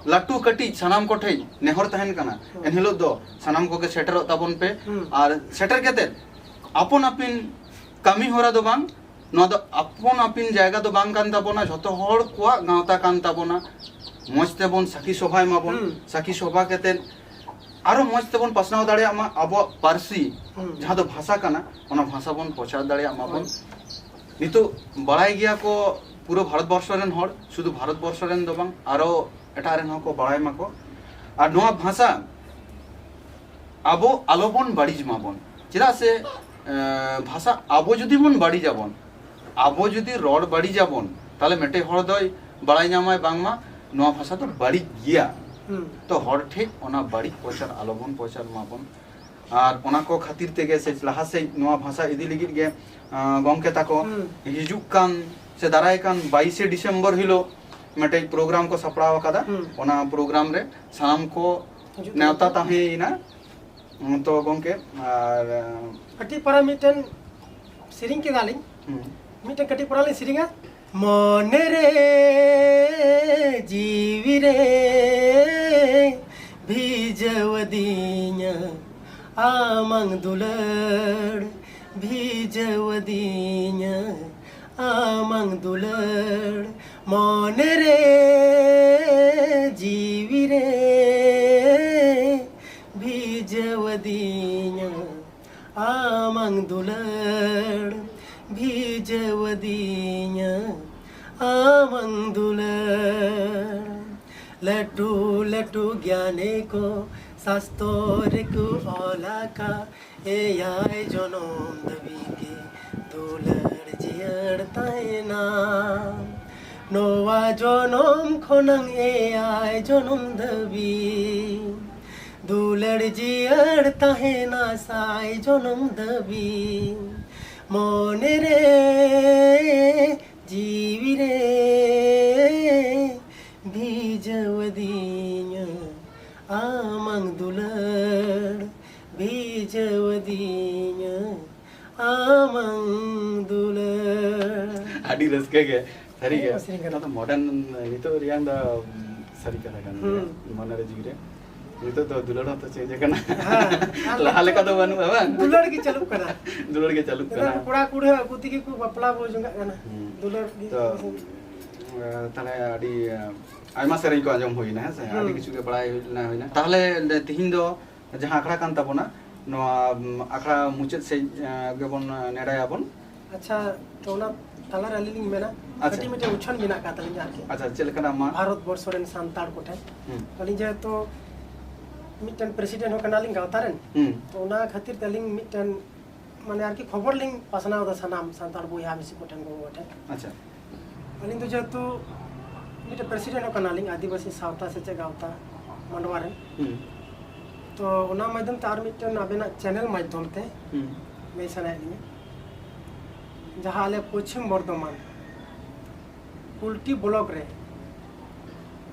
ᱞᱟᱹᱴᱩ ᱠᱟᱹᱴᱤᱡ ᱥᱟᱱᱟᱢ ᱠᱚᱴᱷᱮᱱ ᱱᱮᱦᱚᱨ ᱛᱟᱦᱮᱱ ᱠᱟᱱᱟ, ᱦᱩᱸ᱾ ᱮᱱᱦᱤᱞᱳᱜ ᱫᱚ ᱥᱟᱱᱟᱢ ᱠᱚᱜᱮ ᱥᱮᱴᱮᱨᱚᱜ ᱛᱟᱵᱚᱱ ᱯᱮ᱾ ᱦᱩᱸ᱾ ᱟᱨ ᱥᱮᱴᱮᱨ ᱠᱟᱛᱮᱫ ᱟᱯᱚᱱ ᱟᱹᱯᱤᱱ ᱠᱟᱹᱢᱤ ᱦᱚᱨᱟ ᱫᱚ ᱵᱟᱝ, ᱱᱚᱣᱟ ᱫᱚ ᱟᱯᱚᱱ ᱟᱹᱯᱤᱱ ᱡᱟᱭᱜᱟ ᱫᱚ ᱵᱟᱝ ᱠᱟᱱ ᱛᱟᱵᱚᱱᱟ, ᱡᱷᱚᱛᱚ ᱦᱚᱲ ᱠᱚᱣᱟᱜ ᱜᱟᱶᱛᱟ ᱠᱟᱱ ᱛᱟᱵᱚᱱᱟ᱾ ᱢᱚᱡᱽ ᱛᱮᱵᱚᱱ ᱥᱟᱹᱠᱷᱤ ᱥᱚᱵᱷᱟᱭ ᱢᱟᱵᱚᱱ, ᱦᱩᱸ᱾ ᱥᱟᱹᱠᱷᱤ ᱥᱚᱵᱷᱟ ᱠᱟᱛᱮᱫ ᱟᱨᱚ ᱢᱚᱡᱽ ᱛᱮᱵᱚᱱ ᱯᱟᱥᱱᱟᱣ ᱫᱟᱲᱮᱭᱟᱜ ᱢᱟ ᱟᱵᱚᱣᱟᱜ ᱯᱟᱹᱨᱥᱤ, ᱦᱩᱸ᱾ ᱡᱟᱦᱟᱸ ᱫᱚ ᱵᱷᱟᱥᱟ ᱠᱟᱱᱟ, ᱚᱱᱟ ᱵᱷᱟᱥᱟ ᱵᱚᱱ ᱯᱨᱚᱪᱟᱨ ᱫᱟᱲᱮᱭᱟᱜ ᱢᱟᱵᱚᱱ᱾ ᱦᱳᱭ᱾ ᱱᱤᱛᱚᱜ ᱵᱟᱲᱟᱭ ᱜᱮᱭᱟ ᱠᱚ ᱯᱩᱨᱟᱹ ᱵᱷᱟᱨᱚᱛ ᱵᱚᱨᱥᱚ ᱨᱮᱱ ᱦᱚᱲ, ᱥᱩᱫᱷᱩ ᱵᱷᱟᱨᱚᱛ ᱵᱚᱨᱥᱚ ᱨᱮᱱ ᱫᱚ ᱵᱟᱝ, ᱟᱨᱚ ᱮᱴᱟᱜ ᱨᱮᱱ ᱦᱚᱸᱠᱚ ᱵᱟᱲᱟᱭ ᱢᱟᱠᱚ᱾ ᱟᱨ ᱱᱚᱣᱟ ᱵᱷᱟᱥᱟ ᱟᱵᱚ ᱟᱞᱚᱵᱚᱱ ᱵᱟᱹᱲᱤᱡ ᱢᱟᱵᱚᱱ, ᱪᱮᱫᱟᱜ ᱥᱮ, ᱮᱸ, ᱵᱷᱟᱥᱟ ᱟᱵᱚ ᱡᱩᱫᱤ ᱵᱚᱱ ᱵᱟᱹᱲᱤᱡᱟᱵᱚᱱ, ᱟᱵᱚ ᱡᱩᱫᱤ ᱨᱚᱲ ᱵᱟᱹᱲᱤᱡᱟᱵᱚᱱ, ᱛᱟᱦᱞᱮ ᱢᱤᱫᱴᱮᱡ ᱦᱚᱲ ᱫᱚᱭ ᱵᱟᱲᱟᱭ ᱧᱟᱢᱟᱭ ᱵᱟᱝᱢᱟ ᱱᱚᱣᱟ ᱵᱷᱟᱥᱟ ᱫᱚ ᱵᱟᱹᱲᱤᱡ ᱜᱮᱭᱟ᱾ ᱦᱩᱸ᱾ ᱛᱚ ᱦᱚᱲ ᱴᱷᱮᱡ ᱚᱱᱟ ᱵᱟᱹᱲᱤᱡ ᱯᱨᱚᱪᱟᱨ ᱟᱞᱚᱵᱚᱱ ᱯᱨᱚᱪᱟᱨ ᱢᱟᱵᱚᱱ᱾ ᱟᱨ ᱚᱱᱟ ᱠᱚ ᱠᱷᱟᱹᱛᱤᱨ ᱛᱮᱜᱮ ᱥᱮ ᱞᱟᱦᱟ ᱥᱮᱫ ᱱᱚᱣᱟ ᱵᱷᱟᱥᱟ ᱤᱫᱤ ᱞᱟᱹᱜᱤᱫ ᱜᱮ, ᱟᱸ, ᱜᱚᱢᱠᱮ ᱛᱟᱠᱚ ᱦᱩᱸ᱾ ᱦᱤᱡᱩᱜ ᱠᱟᱱ ᱥᱮ ᱫᱟᱨᱟᱭ ᱠᱟᱱ ᱵᱟᱭᱤᱥᱮ ᱰᱤᱥᱮᱢᱵᱚᱨ ᱦᱤᱞᱳᱜ ᱢᱤᱫᱴᱮᱡ ᱯᱨᱳᱜᱨᱟᱢ ᱠᱚ ᱥᱟᱯᱲᱟᱣ ᱟᱠᱟᱫᱟ᱾ ᱦᱩᱸ᱾ ᱚᱱᱟ ᱯᱨᱳᱜᱨᱟᱢ ᱨᱮ ᱥᱟᱱᱟᱢ ᱠᱚ ᱦᱤᱡᱩᱜ ᱱᱮᱣᱛᱟ ᱛᱟᱵᱚᱱ ᱯᱮ᱾ ᱛᱟᱦᱮᱸᱭᱮᱱᱟ᱾ ᱛᱚ ᱜᱚᱢᱠᱮ, ᱟᱨ, ᱠᱟᱹᱴᱤᱡ ᱯᱟᱨᱟ ᱢᱤᱫᱴᱮᱱ ᱥᱮᱨᱮᱧ ᱠᱮᱫᱟᱞᱤᱧ᱾ ᱦᱩᱸ᱾ ᱢᱤᱫᱴᱮᱱ ᱠᱟᱹᱴᱤᱡ ᱯᱟᱨᱟ ᱞᱤᱧ ᱥᱮᱨᱮᱧᱟ᱾ ᱢᱚᱱᱮ ᱨᱮ ᱡᱤᱣᱤ ᱨᱮ ᱵᱷᱤᱡᱟᱹᱣᱟᱫᱤᱧᱟ ᱟᱢᱟᱝ ᱫᱩᱞᱟᱹᱲ, ᱵᱷᱤᱡᱟᱹᱣᱟᱫᱤᱧᱟ ᱟᱢᱟᱝ ᱫᱩᱞᱟᱹᱲ᱾ ᱢᱚᱱᱮ ᱨᱮ ᱡᱤᱣᱤ ᱨᱮ ᱵᱷᱤᱡᱟᱹᱣᱟᱫᱤᱧᱟ ᱟᱢᱟᱝ ᱫᱩᱞᱟᱹᱲ, ᱵᱷᱤᱡᱟᱹᱣᱟᱫᱤᱧᱟ ᱟᱢᱟᱝ ᱫᱩᱞᱟᱹᱲ᱾ ᱞᱟᱹᱴᱩ ᱞᱟᱹᱴᱩ ᱞᱟᱹᱴᱩ ᱜᱮᱭᱟᱱᱤ ᱠᱚ ᱥᱟᱥᱛᱚ ᱨᱮᱠᱚ ᱚᱞ ᱟᱠᱟᱫ, ᱮᱭᱟᱭ ᱡᱚᱱᱚᱢ ᱫᱷᱟᱹᱵᱤᱡ ᱜᱮ ᱫᱩᱞᱟᱹᱲ ᱡᱤᱭᱟᱹᱲ ᱛᱟᱦᱮᱱᱟ᱾ ᱱᱚᱣᱟ ᱡᱚᱱᱚᱢ ᱠᱷᱚᱱᱟᱝ ᱮᱭᱟᱭ ᱡᱚᱱᱚᱢ ᱫᱷᱟᱹᱵᱤᱡ ᱫᱩᱞᱟᱹᱲ ᱡᱤᱭᱟᱹᱲ ᱛᱟᱦᱮᱱᱟ ᱥᱟᱭ ᱡᱚᱱᱚᱢ ᱫᱷᱟᱹᱵᱤᱡ᱾ ᱢᱚᱱᱮ ᱨᱮ ᱡᱤᱣᱤ ᱨᱮ ᱵᱷᱤᱡᱟᱹᱣ ᱟᱹᱫᱤᱧᱟ ᱟᱢᱟᱝ ᱫᱩᱞᱟᱹᱲ, ᱵᱷᱤᱡᱟᱹᱣ ᱟᱹᱫᱤᱧᱟ ᱟᱢᱟᱝ ᱫᱩᱞᱟᱹᱲ᱾ ᱟᱹᱰᱤ ᱨᱟᱹᱥᱠᱟᱹ ᱜᱮ, ᱥᱟᱹᱨᱤ ᱜᱮ᱾ ᱦᱮᱸ, ᱥᱮᱨᱮᱧ ᱠᱟᱱᱟ᱾ ᱱᱚᱣᱟ ᱫᱚ modern, ᱱᱤᱛᱚᱜ ᱨᱮᱭᱟᱝ ᱫᱚ ᱥᱟᱹᱨᱤ ᱠᱟᱛᱷᱟ ᱠᱟᱱ ᱜᱮᱭᱟ᱾ ᱦᱩᱸ᱾ ᱢᱚᱱᱮ ᱨᱮ ᱡᱤᱣᱤ ᱨᱮ ᱱᱤᱛᱚᱜ ᱫᱚ ᱫᱩᱞᱟᱹᱲ ᱦᱚᱸᱛᱚ change ᱟᱠᱟᱱᱟ᱾ ᱦᱮᱸ, ᱟᱨ ᱞᱟᱦᱟ ᱞᱮᱠᱟ ᱫᱚ ᱵᱟᱹᱱᱩᱜᱼᱟ, ᱵᱟᱝ? ᱫᱩᱞᱟᱹᱲ ᱜᱮ ᱪᱟᱹᱞᱩᱜ ᱠᱟᱱᱟ᱾ ᱫᱩᱞᱟᱹᱲ ᱜᱮ ᱪᱟᱹᱞᱩᱜ ᱱᱮᱛᱟᱨ ᱠᱟᱱᱟ᱾ ᱠᱚᱲᱟ ᱠᱩᱲᱤ ᱦᱚᱸ ᱟᱠᱚ ᱛᱮᱜᱮ ᱠᱚ ᱵᱟᱯᱞᱟ ᱵᱚ ᱡᱚᱝᱟᱜ ᱠᱟᱱᱟ᱾ ᱦᱩᱸ᱾ ᱫᱩᱞᱟᱹᱲ ᱜᱮ᱾ ᱛᱚ, ᱮ, ᱛᱟᱦᱞᱮ ᱟᱹᱰᱤ, ᱮ, ᱟᱭᱢᱟ ᱥᱮᱨᱮᱧ ᱠᱚ ᱟᱸᱡᱚᱢ ᱦᱩᱭᱱᱟ, ᱦᱮᱸ ᱥᱮ? ᱦᱩᱸ᱾ ᱟᱹᱰᱤ ᱠᱤᱪᱷᱩ ᱜᱮ ᱵᱟᱲᱟᱭ ᱦᱩᱭ ᱞᱮᱱᱟ, ᱦᱩᱭᱱᱟ᱾ ᱛᱟᱦᱞᱮ ᱛᱤᱦᱤᱧ ᱫᱚ ᱡᱟᱦᱟᱸ ᱟᱠᱷᱲᱟ ᱠᱟᱱ ᱛᱟᱵᱚᱱᱟ, ᱱᱚᱣᱟ, ᱩᱢ, ᱟᱠᱷᱲᱟ ᱢᱩᱪᱟᱹᱫ ᱥᱮᱫ, ᱮ, ᱜᱮᱵᱚᱱ, ᱮ, ᱱᱮᱰᱟᱭᱟᱵᱚᱱ᱾ ᱟᱪᱪᱷᱟ, ᱛᱚ ᱚᱱᱟ ᱛᱟᱞᱟᱨᱮ ᱟᱹᱞᱤᱧ ᱞᱤᱧ ᱢᱮᱱᱟ, ᱟᱪᱪᱷᱟ᱾ ᱠᱟᱹᱴᱤᱡ ᱢᱤᱫᱴᱮᱱ ᱩᱪᱷᱟᱹᱱ ᱢᱮᱱᱟᱜ ᱟᱠᱟᱫ ᱛᱟᱹᱞᱤᱧᱟ ᱟᱨᱠᱤ᱾ ᱟᱪᱪᱷᱟ, ᱪᱮᱫ ᱞᱮᱠᱟᱱᱟᱜ ᱢᱟ? ᱵᱷᱟᱨᱚᱛ ᱵᱚᱨᱥᱚ ᱨᱮᱱ ᱥᱟᱱᱛᱟᱲ ᱠᱚᱴᱷᱮᱱ᱾ ᱦᱩᱸ᱾ ᱟᱹᱞᱤᱧ ᱡᱮᱦᱮᱛᱩ ᱢᱤᱫᱴᱮᱱ president ᱦᱚᱸ ᱠᱟᱱᱟᱞᱤᱧ ᱜᱟᱶᱛᱟ ᱨᱮᱱ, ᱦᱩᱸ᱾ ᱛᱚ ᱚᱱᱟ ᱠᱷᱟᱹᱛᱤᱨ ᱛᱮ ᱟᱹᱞᱤᱧ ᱢᱤᱫᱴᱮᱱ, ᱢᱟᱱᱮ ᱟᱨᱠᱤ, ᱠᱷᱚᱵᱚᱨ ᱞᱤᱧ ᱯᱟᱥᱱᱟᱣ ᱮᱫᱟ ᱥᱟᱱᱟᱢ ᱥᱟᱱᱛᱟᱲ ᱵᱚᱭᱦᱟ ᱢᱤᱥᱤ ᱠᱚᱴᱷᱮᱱ, ᱜᱚᱜᱚ ᱠᱚᱴᱷᱮᱱ᱾ ᱟᱪᱪᱷᱟ᱾ ᱟᱹᱞᱤᱧ ᱫᱚ ᱡᱮᱦᱮᱛᱩ ᱢᱤᱫᱴᱮᱱ president ᱦᱚᱸ ᱠᱟᱱᱟᱞᱤᱧ ᱟᱹᱫᱤᱵᱟᱹᱥᱤ ᱥᱟᱶᱛᱟ ᱥᱮᱪᱮᱫ ᱜᱟᱶᱛᱟ ᱢᱟᱰᱣᱟ ᱨᱮᱱ, ᱦᱩᱸ᱾ ᱛᱚ ᱚᱱᱟ ᱢᱟᱫᱽᱫᱷᱚᱢ ᱛᱮ ᱟᱨ ᱢᱤᱫᱴᱮᱱ ᱟᱵᱮᱱᱟᱜ channel ᱢᱟᱫᱽᱫᱷᱚᱢ ᱛᱮ ᱦᱩᱸ᱾ ᱞᱟᱹᱭ ᱥᱟᱱᱟᱭᱮᱫ ᱞᱤᱧᱟ, ᱡᱟᱦᱟᱸ ᱟᱞᱮ ᱯᱚᱪᱷᱤᱢ ᱵᱚᱨᱫᱷᱚᱢᱟᱱ ᱠᱩᱞᱴᱤ block ᱨᱮ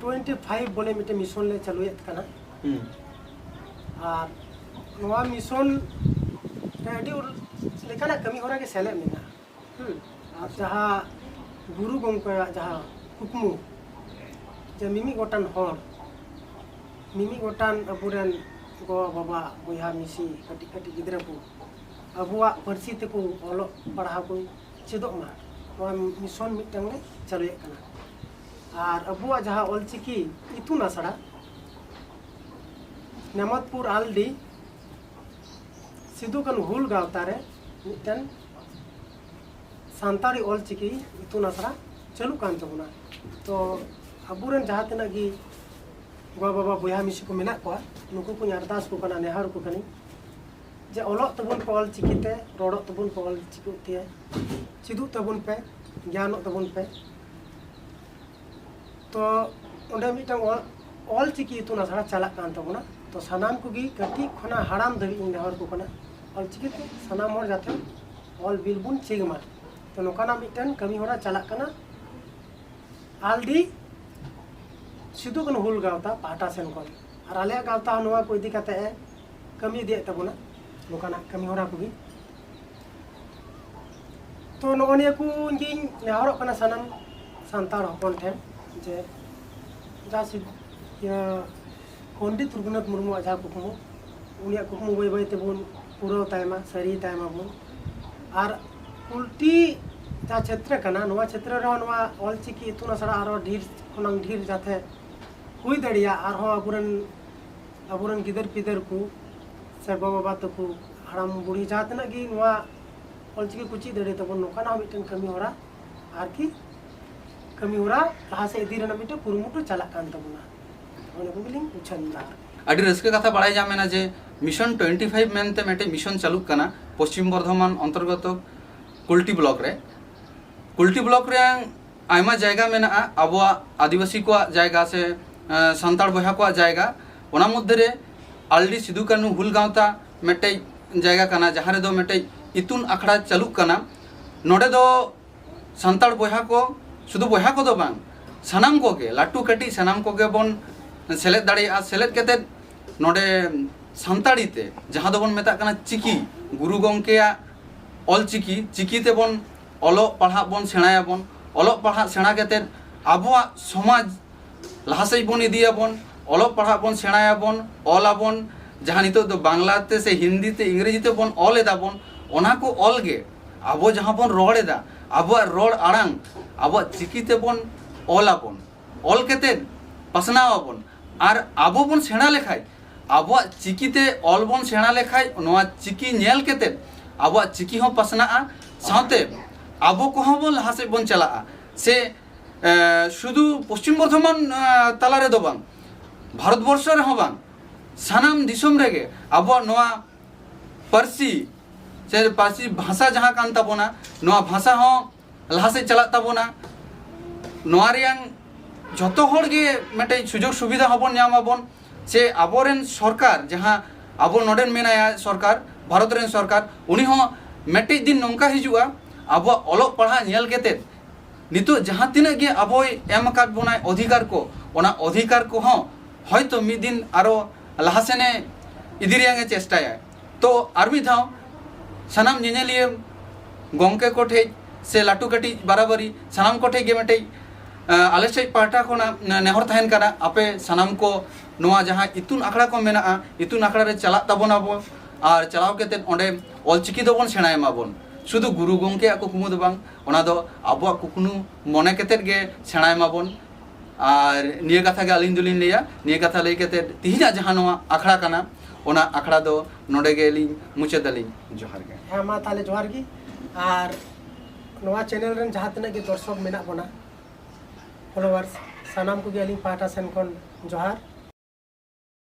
twenty five ᱵᱚᱞᱮ ᱢᱤᱫᱴᱮᱱ mission ᱞᱮ ᱪᱟᱹᱞᱩᱭᱮᱫ ᱠᱟᱱᱟ᱾ ᱦᱩᱸ᱾ ᱟᱨ ᱱᱚᱣᱟ mission ᱨᱮ ᱟᱹᱰᱤ ᱞᱮᱠᱟᱱᱟᱜ ᱠᱟᱹᱢᱤ ᱦᱚᱨᱟ ᱜᱮ ᱥᱮᱞᱮᱫ ᱢᱮᱱᱟᱜᱼᱟ᱾ ᱦᱩᱸ᱾ ᱟᱨ ᱡᱟᱦᱟᱸ ᱜᱩᱨᱩ ᱜᱚᱢᱠᱮᱭᱟᱜ ᱡᱟᱦᱟᱸ ᱠᱩᱠᱢᱩ, ᱡᱮ ᱢᱤᱢᱤᱫ ᱜᱚᱴᱟᱝ ᱦᱚᱲ, ᱢᱤᱢᱤᱫ ᱜᱚᱴᱟᱝ ᱟᱵᱚᱨᱮᱱ ᱜᱚ ᱵᱟᱵᱟ, ᱵᱚᱭᱦᱟ ᱢᱤᱥᱤ, ᱠᱟᱹᱴᱤᱡ ᱠᱟᱹᱴᱤᱡ ᱜᱤᱫᱽᱨᱟᱹ ᱠᱚ ᱟᱵᱚᱣᱟᱜ ᱯᱟᱹᱨᱥᱤ ᱛᱮᱠᱚ ᱚᱞᱚᱜ ᱯᱟᱲᱦᱟᱣ ᱠᱚ ᱪᱮᱫᱚᱜ ᱢᱟ, ᱱᱚᱣᱟ mission ᱢᱤᱫᱴᱟᱝ ᱞᱮ ᱪᱟᱹᱞᱩᱭᱮᱫ ᱠᱟᱱᱟ᱾ ᱟᱨ ᱟᱵᱚᱣᱟᱜ ᱡᱟᱦᱟᱸ ᱚᱞᱪᱤᱠᱤ ᱤᱛᱩᱱ ᱟᱥᱲᱟ, ᱱᱮᱢᱚᱛᱯᱩᱨ ᱟᱞᱰᱤ ᱥᱤᱫᱩ ᱠᱟᱹᱱᱦᱩ ᱦᱩᱞ ᱜᱟᱶᱛᱟ ᱨᱮ ᱢᱤᱫᱴᱮᱱ ᱥᱟᱱᱛᱟᱲᱤ ᱚᱞᱪᱤᱠᱤ ᱤᱛᱩᱱ ᱟᱥᱲᱟ ᱪᱟᱹᱞᱩᱜ ᱠᱟᱱ ᱛᱟᱵᱚᱱᱟ᱾ ᱛᱚ ᱟᱵᱚᱨᱮᱱ ᱡᱟᱦᱟᱸ ᱛᱤᱱᱟᱹᱜ ᱜᱮ ᱜᱚ ᱵᱟᱵᱟ ᱵᱚᱭᱦᱟ ᱢᱤᱥᱤ ᱠᱚ ᱢᱮᱱᱟᱜ ᱠᱚᱣᱟ, ᱱᱩᱠᱩ ᱠᱚᱧ ᱟᱨᱫᱟᱥ ᱠᱚ ᱠᱟᱱᱟ, ᱱᱮᱦᱚᱨ ᱠᱚ ᱠᱟᱹᱱᱟᱹᱧ ᱡᱮ ᱚᱞᱚᱜ ᱛᱟᱵᱚᱱ ᱯᱮ ᱚᱞ ᱪᱤᱠᱤ ᱛᱮ, ᱨᱚᱲᱚᱜ ᱛᱟᱵᱚᱱ ᱯᱮ ᱚᱞ ᱪᱤᱠᱤ ᱛᱮ, ᱪᱮᱫᱚᱜ ᱛᱟᱵᱚᱱ ᱯᱮ, ᱜᱮᱭᱟᱱᱚᱜ ᱛᱟᱵᱚᱱ ᱯᱮ᱾ ᱛᱚ ᱚᱸᱰᱮ ᱢᱤᱫᱴᱟᱝ ᱚᱞ, ᱚᱞ ᱪᱤᱠᱤ ᱤᱛᱩᱱ ᱟᱥᱲᱟ ᱪᱟᱞᱟᱜ ᱠᱟᱱ ᱛᱟᱵᱚᱱᱟ᱾ ᱛᱚ ᱥᱟᱱᱟᱢ ᱠᱚᱜᱮ ᱠᱟᱹᱴᱤᱡ ᱠᱷᱚᱱᱟᱜ ᱦᱟᱲᱟᱢ ᱫᱷᱟᱹᱵᱤᱡ ᱤᱧ ᱱᱮᱦᱚᱨ ᱠᱚ ᱠᱟᱱᱟ, ᱚᱞ ᱪᱤᱠᱤ ᱛᱮ ᱥᱟᱱᱟᱢ ᱦᱚᱲ ᱡᱟᱛᱮ ᱚᱞ ᱵᱤᱞ ᱵᱚᱱ ᱪᱮᱫ ᱢᱟ᱾ ᱛᱚ ᱱᱚᱝᱠᱟᱱᱟᱜ ᱢᱤᱫᱴᱮᱱ ᱠᱟᱹᱢᱤ ᱦᱚᱨᱟ ᱪᱟᱞᱟᱜ ᱠᱟᱱᱟ᱾ ᱟᱞᱰᱤ ᱥᱤᱫᱩ ᱠᱟᱹᱱᱦᱩ ᱦᱩᱞ ᱜᱟᱶᱛᱟ ᱯᱟᱦᱴᱟ ᱥᱮᱱ ᱠᱷᱚᱱ, ᱟᱨ ᱟᱞᱮᱭᱟᱜ ᱜᱟᱶᱛᱟ ᱦᱚᱸ ᱱᱚᱣᱟ ᱠᱚ ᱤᱫᱤ ᱠᱟᱛᱮ ᱮ ᱠᱟᱹᱢᱤ ᱤᱫᱤᱭᱮᱫ ᱛᱟᱵᱚᱱᱟ, ᱱᱚᱝᱠᱟᱱᱟᱜ ᱠᱟᱹᱢᱤ ᱦᱚᱨᱟ ᱠᱚᱜᱮ᱾ ᱛᱚ ᱱᱚᱜᱼᱚ ᱱᱤᱭᱟᱹ ᱠᱚ ᱤᱧ ᱱᱮᱦᱚᱨᱚᱜ ᱠᱟᱱᱟ ᱥᱟᱱᱟᱢ ᱥᱟᱱᱛᱟᱲ ᱦᱚᱯᱚᱱ ᱴᱷᱮᱱ ᱡᱮ ᱡᱟ ᱥᱤᱫ-, ᱤᱭᱟᱹ, ᱯᱚᱱᱰᱤᱛ ᱨᱚᱜᱷᱩᱱᱟᱛᱷ ᱢᱩᱨᱢᱩᱣᱟᱜ ᱡᱟᱦᱟᱸ ᱠᱩᱠᱢᱩ, ᱩᱱᱤᱭᱟᱜ ᱠᱩᱠᱢᱩ ᱵᱟᱹᱭ ᱵᱟᱹᱭ ᱛᱮᱵᱚᱱ ᱯᱩᱨᱟᱹᱣ ᱛᱟᱭ ᱢᱟ, ᱥᱟᱹᱨᱤ ᱛᱟᱭ ᱢᱟᱵᱚᱱ᱾ ᱟᱨ ᱠᱩᱞᱴᱤ ᱡᱟᱦᱟᱸ ᱪᱷᱮᱛᱨᱚ ᱠᱟᱱᱟ, ᱱᱚᱣᱟ ᱪᱷᱮᱛᱨᱚ ᱨᱮᱦᱚᱸ ᱱᱚᱣᱟ ᱚᱞᱪᱤᱠᱤ ᱤᱛᱩᱱ ᱟᱥᱲᱟ ᱟᱨᱚ ᱰᱷᱮᱨ ᱠᱷᱚᱱᱟᱝ ᱰᱷᱮᱨ ᱡᱟᱛᱮ ᱦᱩᱭ ᱫᱟᱲᱮᱭᱟᱜ, ᱟᱨᱦᱚᱸ ᱟᱵᱚᱨᱮᱱ, ᱟᱵᱚᱨᱮᱱ ᱜᱤᱫᱟᱹᱨ ᱯᱤᱫᱟᱹᱨ ᱠᱚ ᱥᱮ ᱜᱚ ᱵᱟᱵᱟ ᱛᱟᱠᱚ, ᱦᱟᱲᱟᱢ ᱵᱩᱲᱦᱤ ᱡᱟᱦᱟᱸ ᱛᱤᱱᱟᱹᱜ ᱜᱮ ᱱᱚᱣᱟ ᱚᱞᱪᱤᱠᱤ ᱠᱚ ᱪᱮᱫ ᱫᱟᱲᱮ ᱛᱟᱵᱚᱱ, ᱱᱚᱝᱠᱟᱱᱟᱜ ᱦᱚᱸ ᱢᱤᱫᱴᱮᱱ ᱠᱟᱹᱢᱤ ᱦᱚᱨᱟ ᱟᱨᱠᱤ ᱠᱟᱹᱢᱤ ᱦᱚᱨᱟ ᱞᱟᱦᱟ ᱥᱮᱫ ᱤᱫᱤ ᱨᱮᱱᱟᱜ ᱢᱤᱫᱴᱮᱱ ᱠᱩᱨᱩᱢᱩᱴᱩ ᱪᱟᱞᱟᱜ ᱠᱟᱱ ᱛᱟᱵᱚᱱᱟ᱾ ᱚᱱᱟ ᱠᱚᱜᱮᱞᱤᱧ ᱩᱪᱷᱟᱹᱱ ᱮᱫᱟ᱾ ᱟᱹᱰᱤ ᱨᱟᱹᱥᱠᱟᱹ ᱠᱟᱛᱷᱟ ᱵᱟᱲᱟᱭ ᱧᱟᱢ ᱮᱱᱟ ᱡᱮ ᱢᱤᱥᱚᱱ ᱴᱩᱭᱮᱱᱴᱤ ᱯᱷᱟᱭᱤᱵᱷ ᱢᱮᱱᱛᱮ ᱢᱤᱫᱴᱮᱡ ᱢᱤᱥᱚᱱ ᱪᱟᱹᱞᱩᱜ ᱠᱟᱱᱟ ᱯᱚᱥᱪᱤᱢ ᱵᱚᱨᱫᱷᱚᱢᱟᱱ ᱚᱱᱛᱚᱨᱜᱚᱛᱚ ᱠᱩᱞᱴᱤ ᱵᱞᱚᱠ ᱨᱮ᱾ ᱠᱩᱞᱴᱤ ᱵᱞᱚᱠ ᱨᱮ ᱟᱭᱢᱟ ᱡᱟᱭᱜᱟ ᱢᱮᱱᱟᱜᱼᱟ ᱟᱵᱚᱣᱟᱜ ᱟᱹᱫᱤᱵᱟᱹᱥᱤ ᱠᱚᱣᱟᱜ ᱡᱟᱭᱜᱟ ᱥᱮ, ᱮᱸ, ᱥᱟᱱᱛᱟᱲ ᱵᱚᱭᱦᱟ ᱠᱚᱣᱟᱜ ᱡᱟᱭᱜᱟ᱾ ᱚᱱᱟ ᱢᱚᱫᱽᱫᱷᱮ ᱨᱮ ᱟᱞᱰᱤ ᱥᱤᱫᱩ ᱠᱟᱹᱱᱦᱩ ᱦᱩᱞ ᱜᱟᱶᱛᱟ ᱢᱤᱫᱴᱮᱡ ᱡᱟᱭᱜᱟ ᱠᱟᱱᱟ, ᱡᱟᱦᱟᱸ ᱨᱮᱫᱚ ᱢᱤᱫᱴᱮᱡ ᱤᱛᱩᱱ ᱟᱠᱷᱲᱟ ᱪᱟᱹᱞᱩᱜ ᱠᱟᱱᱟ᱾ ᱱᱚᱰᱮ ᱫᱚ ᱥᱟᱱᱛᱟᱲ ᱵᱚᱭᱦᱟ ᱠᱚ, ᱥᱩᱫᱷᱩ ᱵᱚᱭᱦᱟ ᱠᱚᱫᱚ ᱵᱟᱝ, ᱥᱟᱱᱟᱢ ᱠᱚᱜᱮ, ᱞᱟᱹᱴᱩ ᱠᱟᱹᱴᱤᱡ ᱥᱟᱱᱟᱢ ᱠᱚᱜᱮ ᱵᱚᱱ ᱥᱮᱞᱮᱫ ᱫᱟᱲᱮᱭᱟᱜᱼᱟ᱾ ᱥᱮᱞᱮᱫ ᱠᱟᱛᱮᱫ ᱱᱚᱰᱮ ᱥᱟᱱᱛᱟᱲᱤ ᱛᱮ, ᱡᱟᱦᱟᱸ ᱫᱚᱵᱚᱱ ᱢᱮᱛᱟᱜ ᱠᱟᱱᱟ ᱪᱤᱠᱤ, ᱜᱩᱨᱩ ᱜᱚᱢᱠᱮᱭᱟᱜ ᱚᱞ ᱪᱤᱠᱤ, ᱪᱤᱠᱤ ᱛᱮᱵᱚᱱ ᱚᱞᱚᱜ ᱯᱟᱲᱦᱟᱜ ᱵᱚᱱ ᱥᱮᱬᱟᱭᱟᱵᱚᱱ᱾ ᱚᱞᱚᱜ ᱯᱟᱲᱦᱟᱜ ᱥᱮᱬᱟ ᱠᱟᱛᱮᱫ ᱟᱵᱚᱣᱟᱜ ᱥᱚᱢᱟᱡᱽ ᱞᱟᱦᱟ ᱥᱮᱫ ᱵᱚᱱ ᱤᱫᱤᱭᱟᱵᱚᱱ, ᱚᱞᱚᱜ ᱯᱟᱲᱦᱟᱜ ᱵᱚᱱ ᱥᱮᱬᱟᱭᱟᱵᱚᱱ, ᱚᱞ ᱟᱵᱚᱱ, ᱡᱟᱦᱟᱸ ᱱᱤᱛᱚᱜ ᱫᱚ ᱵᱟᱝᱞᱟ ᱛᱮ ᱥᱮ ᱦᱤᱱᱫᱤ ᱛᱮ, ᱤᱝᱨᱮᱡᱤ ᱛᱮᱵᱚᱱ ᱚᱞ ᱮᱫᱟᱵᱚᱱ, ᱚᱱᱟ ᱠᱚ ᱚᱞ ᱜᱮ ᱟᱵᱚ ᱡᱟᱦᱟᱸ ᱵᱚᱱ ᱨᱚᱲ ᱮᱫᱟ, ᱟᱵᱚᱣᱟᱜ ᱨᱚᱲ ᱟᱲᱟᱝ, ᱟᱵᱚᱣᱟᱜ ᱪᱤᱠᱤ ᱛᱮᱵᱚᱱ ᱚᱞ ᱟᱵᱚᱱ, ᱚᱞ ᱠᱟᱛᱮᱫ ᱯᱟᱥᱱᱟᱣ ᱟᱵᱚᱱ᱾ ᱟᱨ ᱟᱵᱚ ᱵᱚᱱ ᱥᱮᱬᱟ ᱞᱮᱠᱷᱟᱡ, ᱟᱵᱚᱣᱟᱜ ᱪᱤᱠᱤ ᱛᱮ ᱚᱞ ᱵᱚᱱ ᱥᱮᱬᱟ ᱞᱮᱠᱷᱟᱡ, ᱱᱚᱣᱟ ᱪᱤᱠᱤ ᱧᱮᱞ ᱠᱟᱛᱮᱫ ᱟᱵᱚᱣᱟᱜ ᱪᱤᱠᱤ ᱦᱚᱸ ᱯᱟᱥᱱᱟᱜᱼᱟ, ᱥᱟᱶᱛᱮ ᱟᱵᱚ ᱠᱚᱦᱚᱸ ᱵᱚᱱ ᱞᱟᱦᱟ ᱥᱮᱫ ᱵᱚᱱ ᱪᱟᱞᱟᱜᱼᱟ᱾ ᱥᱮ, ᱮ, ᱥᱩᱫᱷᱩ ᱯᱚᱥᱪᱤᱢ ᱵᱚᱨᱫᱷᱚᱢᱟᱱ, ᱮ, ᱛᱟᱞᱟ ᱨᱮᱫᱚ ᱵᱟᱝ, ᱵᱷᱟᱨᱚᱛ ᱵᱚᱨᱥᱚ ᱨᱮᱦᱚᱸ ᱵᱟᱝ, ᱥᱟᱱᱟᱢ ᱫᱤᱥᱚᱢ ᱨᱮᱜᱮ ᱟᱵᱚᱣᱟᱜ ᱱᱚᱣᱟ ᱯᱟᱹᱨᱥᱤ ᱥᱮ ᱯᱟᱹᱨᱥᱤ ᱵᱷᱟᱥᱟ ᱡᱟᱦᱟᱸ ᱠᱟᱱ ᱛᱟᱵᱚᱱᱟ, ᱱᱚᱣᱟ ᱵᱷᱟᱥᱟ ᱦᱚᱸ ᱞᱟᱦᱟ ᱥᱮᱫ ᱪᱟᱞᱟᱜ ᱛᱟᱵᱚᱱᱟ᱾ ᱱᱚᱣᱟ ᱨᱮᱭᱟᱝ ᱡᱷᱚᱛᱚ ᱦᱚᱲ ᱜᱮ ᱢᱤᱫᱴᱮᱡ ᱥᱩᱡᱳᱜᱽ ᱥᱩᱵᱤᱫᱷᱟ ᱦᱚᱸᱵᱚᱱ ᱧᱟᱢ ᱟᱵᱚᱱ, ᱥᱮ ᱟᱵᱚᱨᱮᱱ ᱥᱚᱨᱠᱟᱨ, ᱡᱟᱦᱟᱸ ᱟᱵᱚ ᱱᱚᱰᱮᱱ ᱢᱮᱱᱟᱭᱟ ᱥᱚᱨᱠᱟᱨ, ᱵᱷᱟᱨᱚᱛ ᱨᱮᱱ ᱥᱚᱨᱠᱟᱨ, ᱩᱱᱤ ᱦᱚᱸ ᱢᱤᱫᱴᱮᱡ ᱫᱤᱱ ᱱᱚᱝᱠᱟ ᱦᱤᱡᱩᱜᱼᱟ, ᱟᱵᱚᱣᱟᱜ ᱚᱞᱚᱜ ᱯᱟᱲᱦᱟᱜ ᱧᱮᱞ ᱠᱟᱛᱮᱫ ᱱᱤᱛᱚᱜ ᱡᱟᱦᱟᱸ ᱛᱤᱱᱟᱹᱜ ᱜᱮ ᱟᱵᱚᱭ ᱮᱢ ᱟᱠᱟᱫ ᱵᱚᱱᱟᱭ ᱚᱫᱷᱤᱠᱟᱨ ᱠᱚ, ᱚᱱᱟ ᱚᱫᱷᱤᱠᱟᱨ ᱠᱚᱦᱚᱸ ᱦᱚᱭᱛᱚ ᱢᱤᱫ ᱫᱤᱱ ᱟᱨᱚ ᱞᱟᱦᱟ ᱥᱮᱱᱮ ᱤᱫᱤ ᱨᱮᱭᱟᱝ ᱮ ᱪᱮᱥᱴᱟᱭᱟ᱾ ᱛᱚ ᱟᱨ ᱢᱤᱫ ᱫᱷᱟᱣ ᱥᱟᱱᱟᱢ ᱧᱮᱧᱮᱞᱤᱭᱟᱹ ᱜᱚᱢᱠᱮ ᱠᱚ ᱴᱷᱮᱡ ᱥᱮ ᱞᱟᱹᱴᱩ ᱠᱟᱹᱴᱤᱡ ᱵᱟᱨᱟᱵᱟᱨᱤ ᱥᱟᱱᱟᱢ ᱠᱚ ᱴᱷᱮᱡ ᱜᱮ ᱢᱤᱫᱴᱮᱡ, ᱟᱸ, ᱟᱞᱮ ᱥᱮᱡ ᱯᱟᱦᱴᱟ ᱠᱷᱚᱱᱟᱜ ᱱᱮᱦᱚᱨ ᱛᱟᱦᱮᱱ ᱠᱟᱱᱟ, ᱟᱯᱮ ᱥᱟᱱᱟᱢ ᱠᱚ ᱱᱚᱣᱟ ᱡᱟᱦᱟᱸ ᱤᱛᱩᱱ ᱟᱠᱷᱲᱟ ᱠᱚ ᱢᱮᱱᱟᱜᱼᱟ, ᱤᱛᱩᱱ ᱟᱠᱷᱲᱟ ᱨᱮ ᱪᱟᱞᱟᱜ ᱛᱟᱵᱚᱱᱟᱵᱚ ᱟᱨ ᱪᱟᱞᱟᱣ ᱠᱟᱛᱮᱫ ᱚᱸᱰᱮ ᱚᱞᱪᱤᱠᱤ ᱫᱚᱵᱚᱱ ᱥᱮᱬᱟᱭ ᱢᱟᱵᱚᱱ᱾ ᱥᱩᱫᱷᱩ ᱜᱩᱨᱩ ᱜᱚᱢᱠᱮᱭᱟᱜ ᱠᱩᱠᱢᱩ ᱫᱚ ᱵᱟᱝ, ᱚᱱᱟ ᱫᱚ ᱟᱵᱚᱣᱟᱜ ᱠᱩᱠᱢᱩ ᱢᱚᱱᱮ ᱠᱟᱛᱮᱫ ᱜᱮ ᱥᱮᱬᱟᱭ ᱢᱟᱵᱚᱱ᱾ ᱟᱨ ᱱᱤᱭᱟᱹ ᱠᱟᱛᱷᱟ ᱜᱮ ᱟᱹᱞᱤᱧ ᱫᱚᱞᱤᱧ ᱞᱟᱹᱭᱟ, ᱱᱤᱭᱟᱹ ᱠᱟᱛᱷᱟ ᱞᱟᱹᱭ ᱠᱟᱛᱮᱫ ᱛᱤᱦᱤᱧᱟᱜ ᱡᱟᱦᱟᱸ ᱱᱚᱣᱟ ᱟᱠᱷᱲᱟ ᱠᱟᱱᱟ, ᱚᱱᱟ ᱟᱠᱷᱲᱟ ᱫᱚ ᱱᱚᱰᱮ ᱜᱮᱞᱤᱧ ᱢᱩᱪᱟᱹᱫ ᱟᱹᱞᱤᱧ᱾ ᱡᱚᱦᱟᱨ ᱜᱮ᱾ ᱦᱮᱸ, ᱢᱟ ᱛᱟᱦᱞᱮ ᱡᱚᱦᱟᱨ ᱜᱮ᱾ ᱟᱨ ᱱᱚᱣᱟ ᱪᱮᱱᱮᱞ ᱨᱮᱱ ᱡᱟᱦᱟᱸ ᱛᱤᱱᱟᱹᱜ ᱜᱮ ᱫᱚᱨᱥᱚᱠ ᱢᱮᱱᱟᱜ ᱵᱚᱱᱟ, ᱯᱷᱚᱞᱳᱣᱟᱨᱥ, ᱥᱟᱱᱟᱢ ᱠᱚᱜᱮ ᱟᱹᱞᱤᱧ ᱯᱟᱦᱴᱟ ᱥᱮᱱ ᱠᱷᱚᱱ ᱡᱚᱦᱟᱨ᱾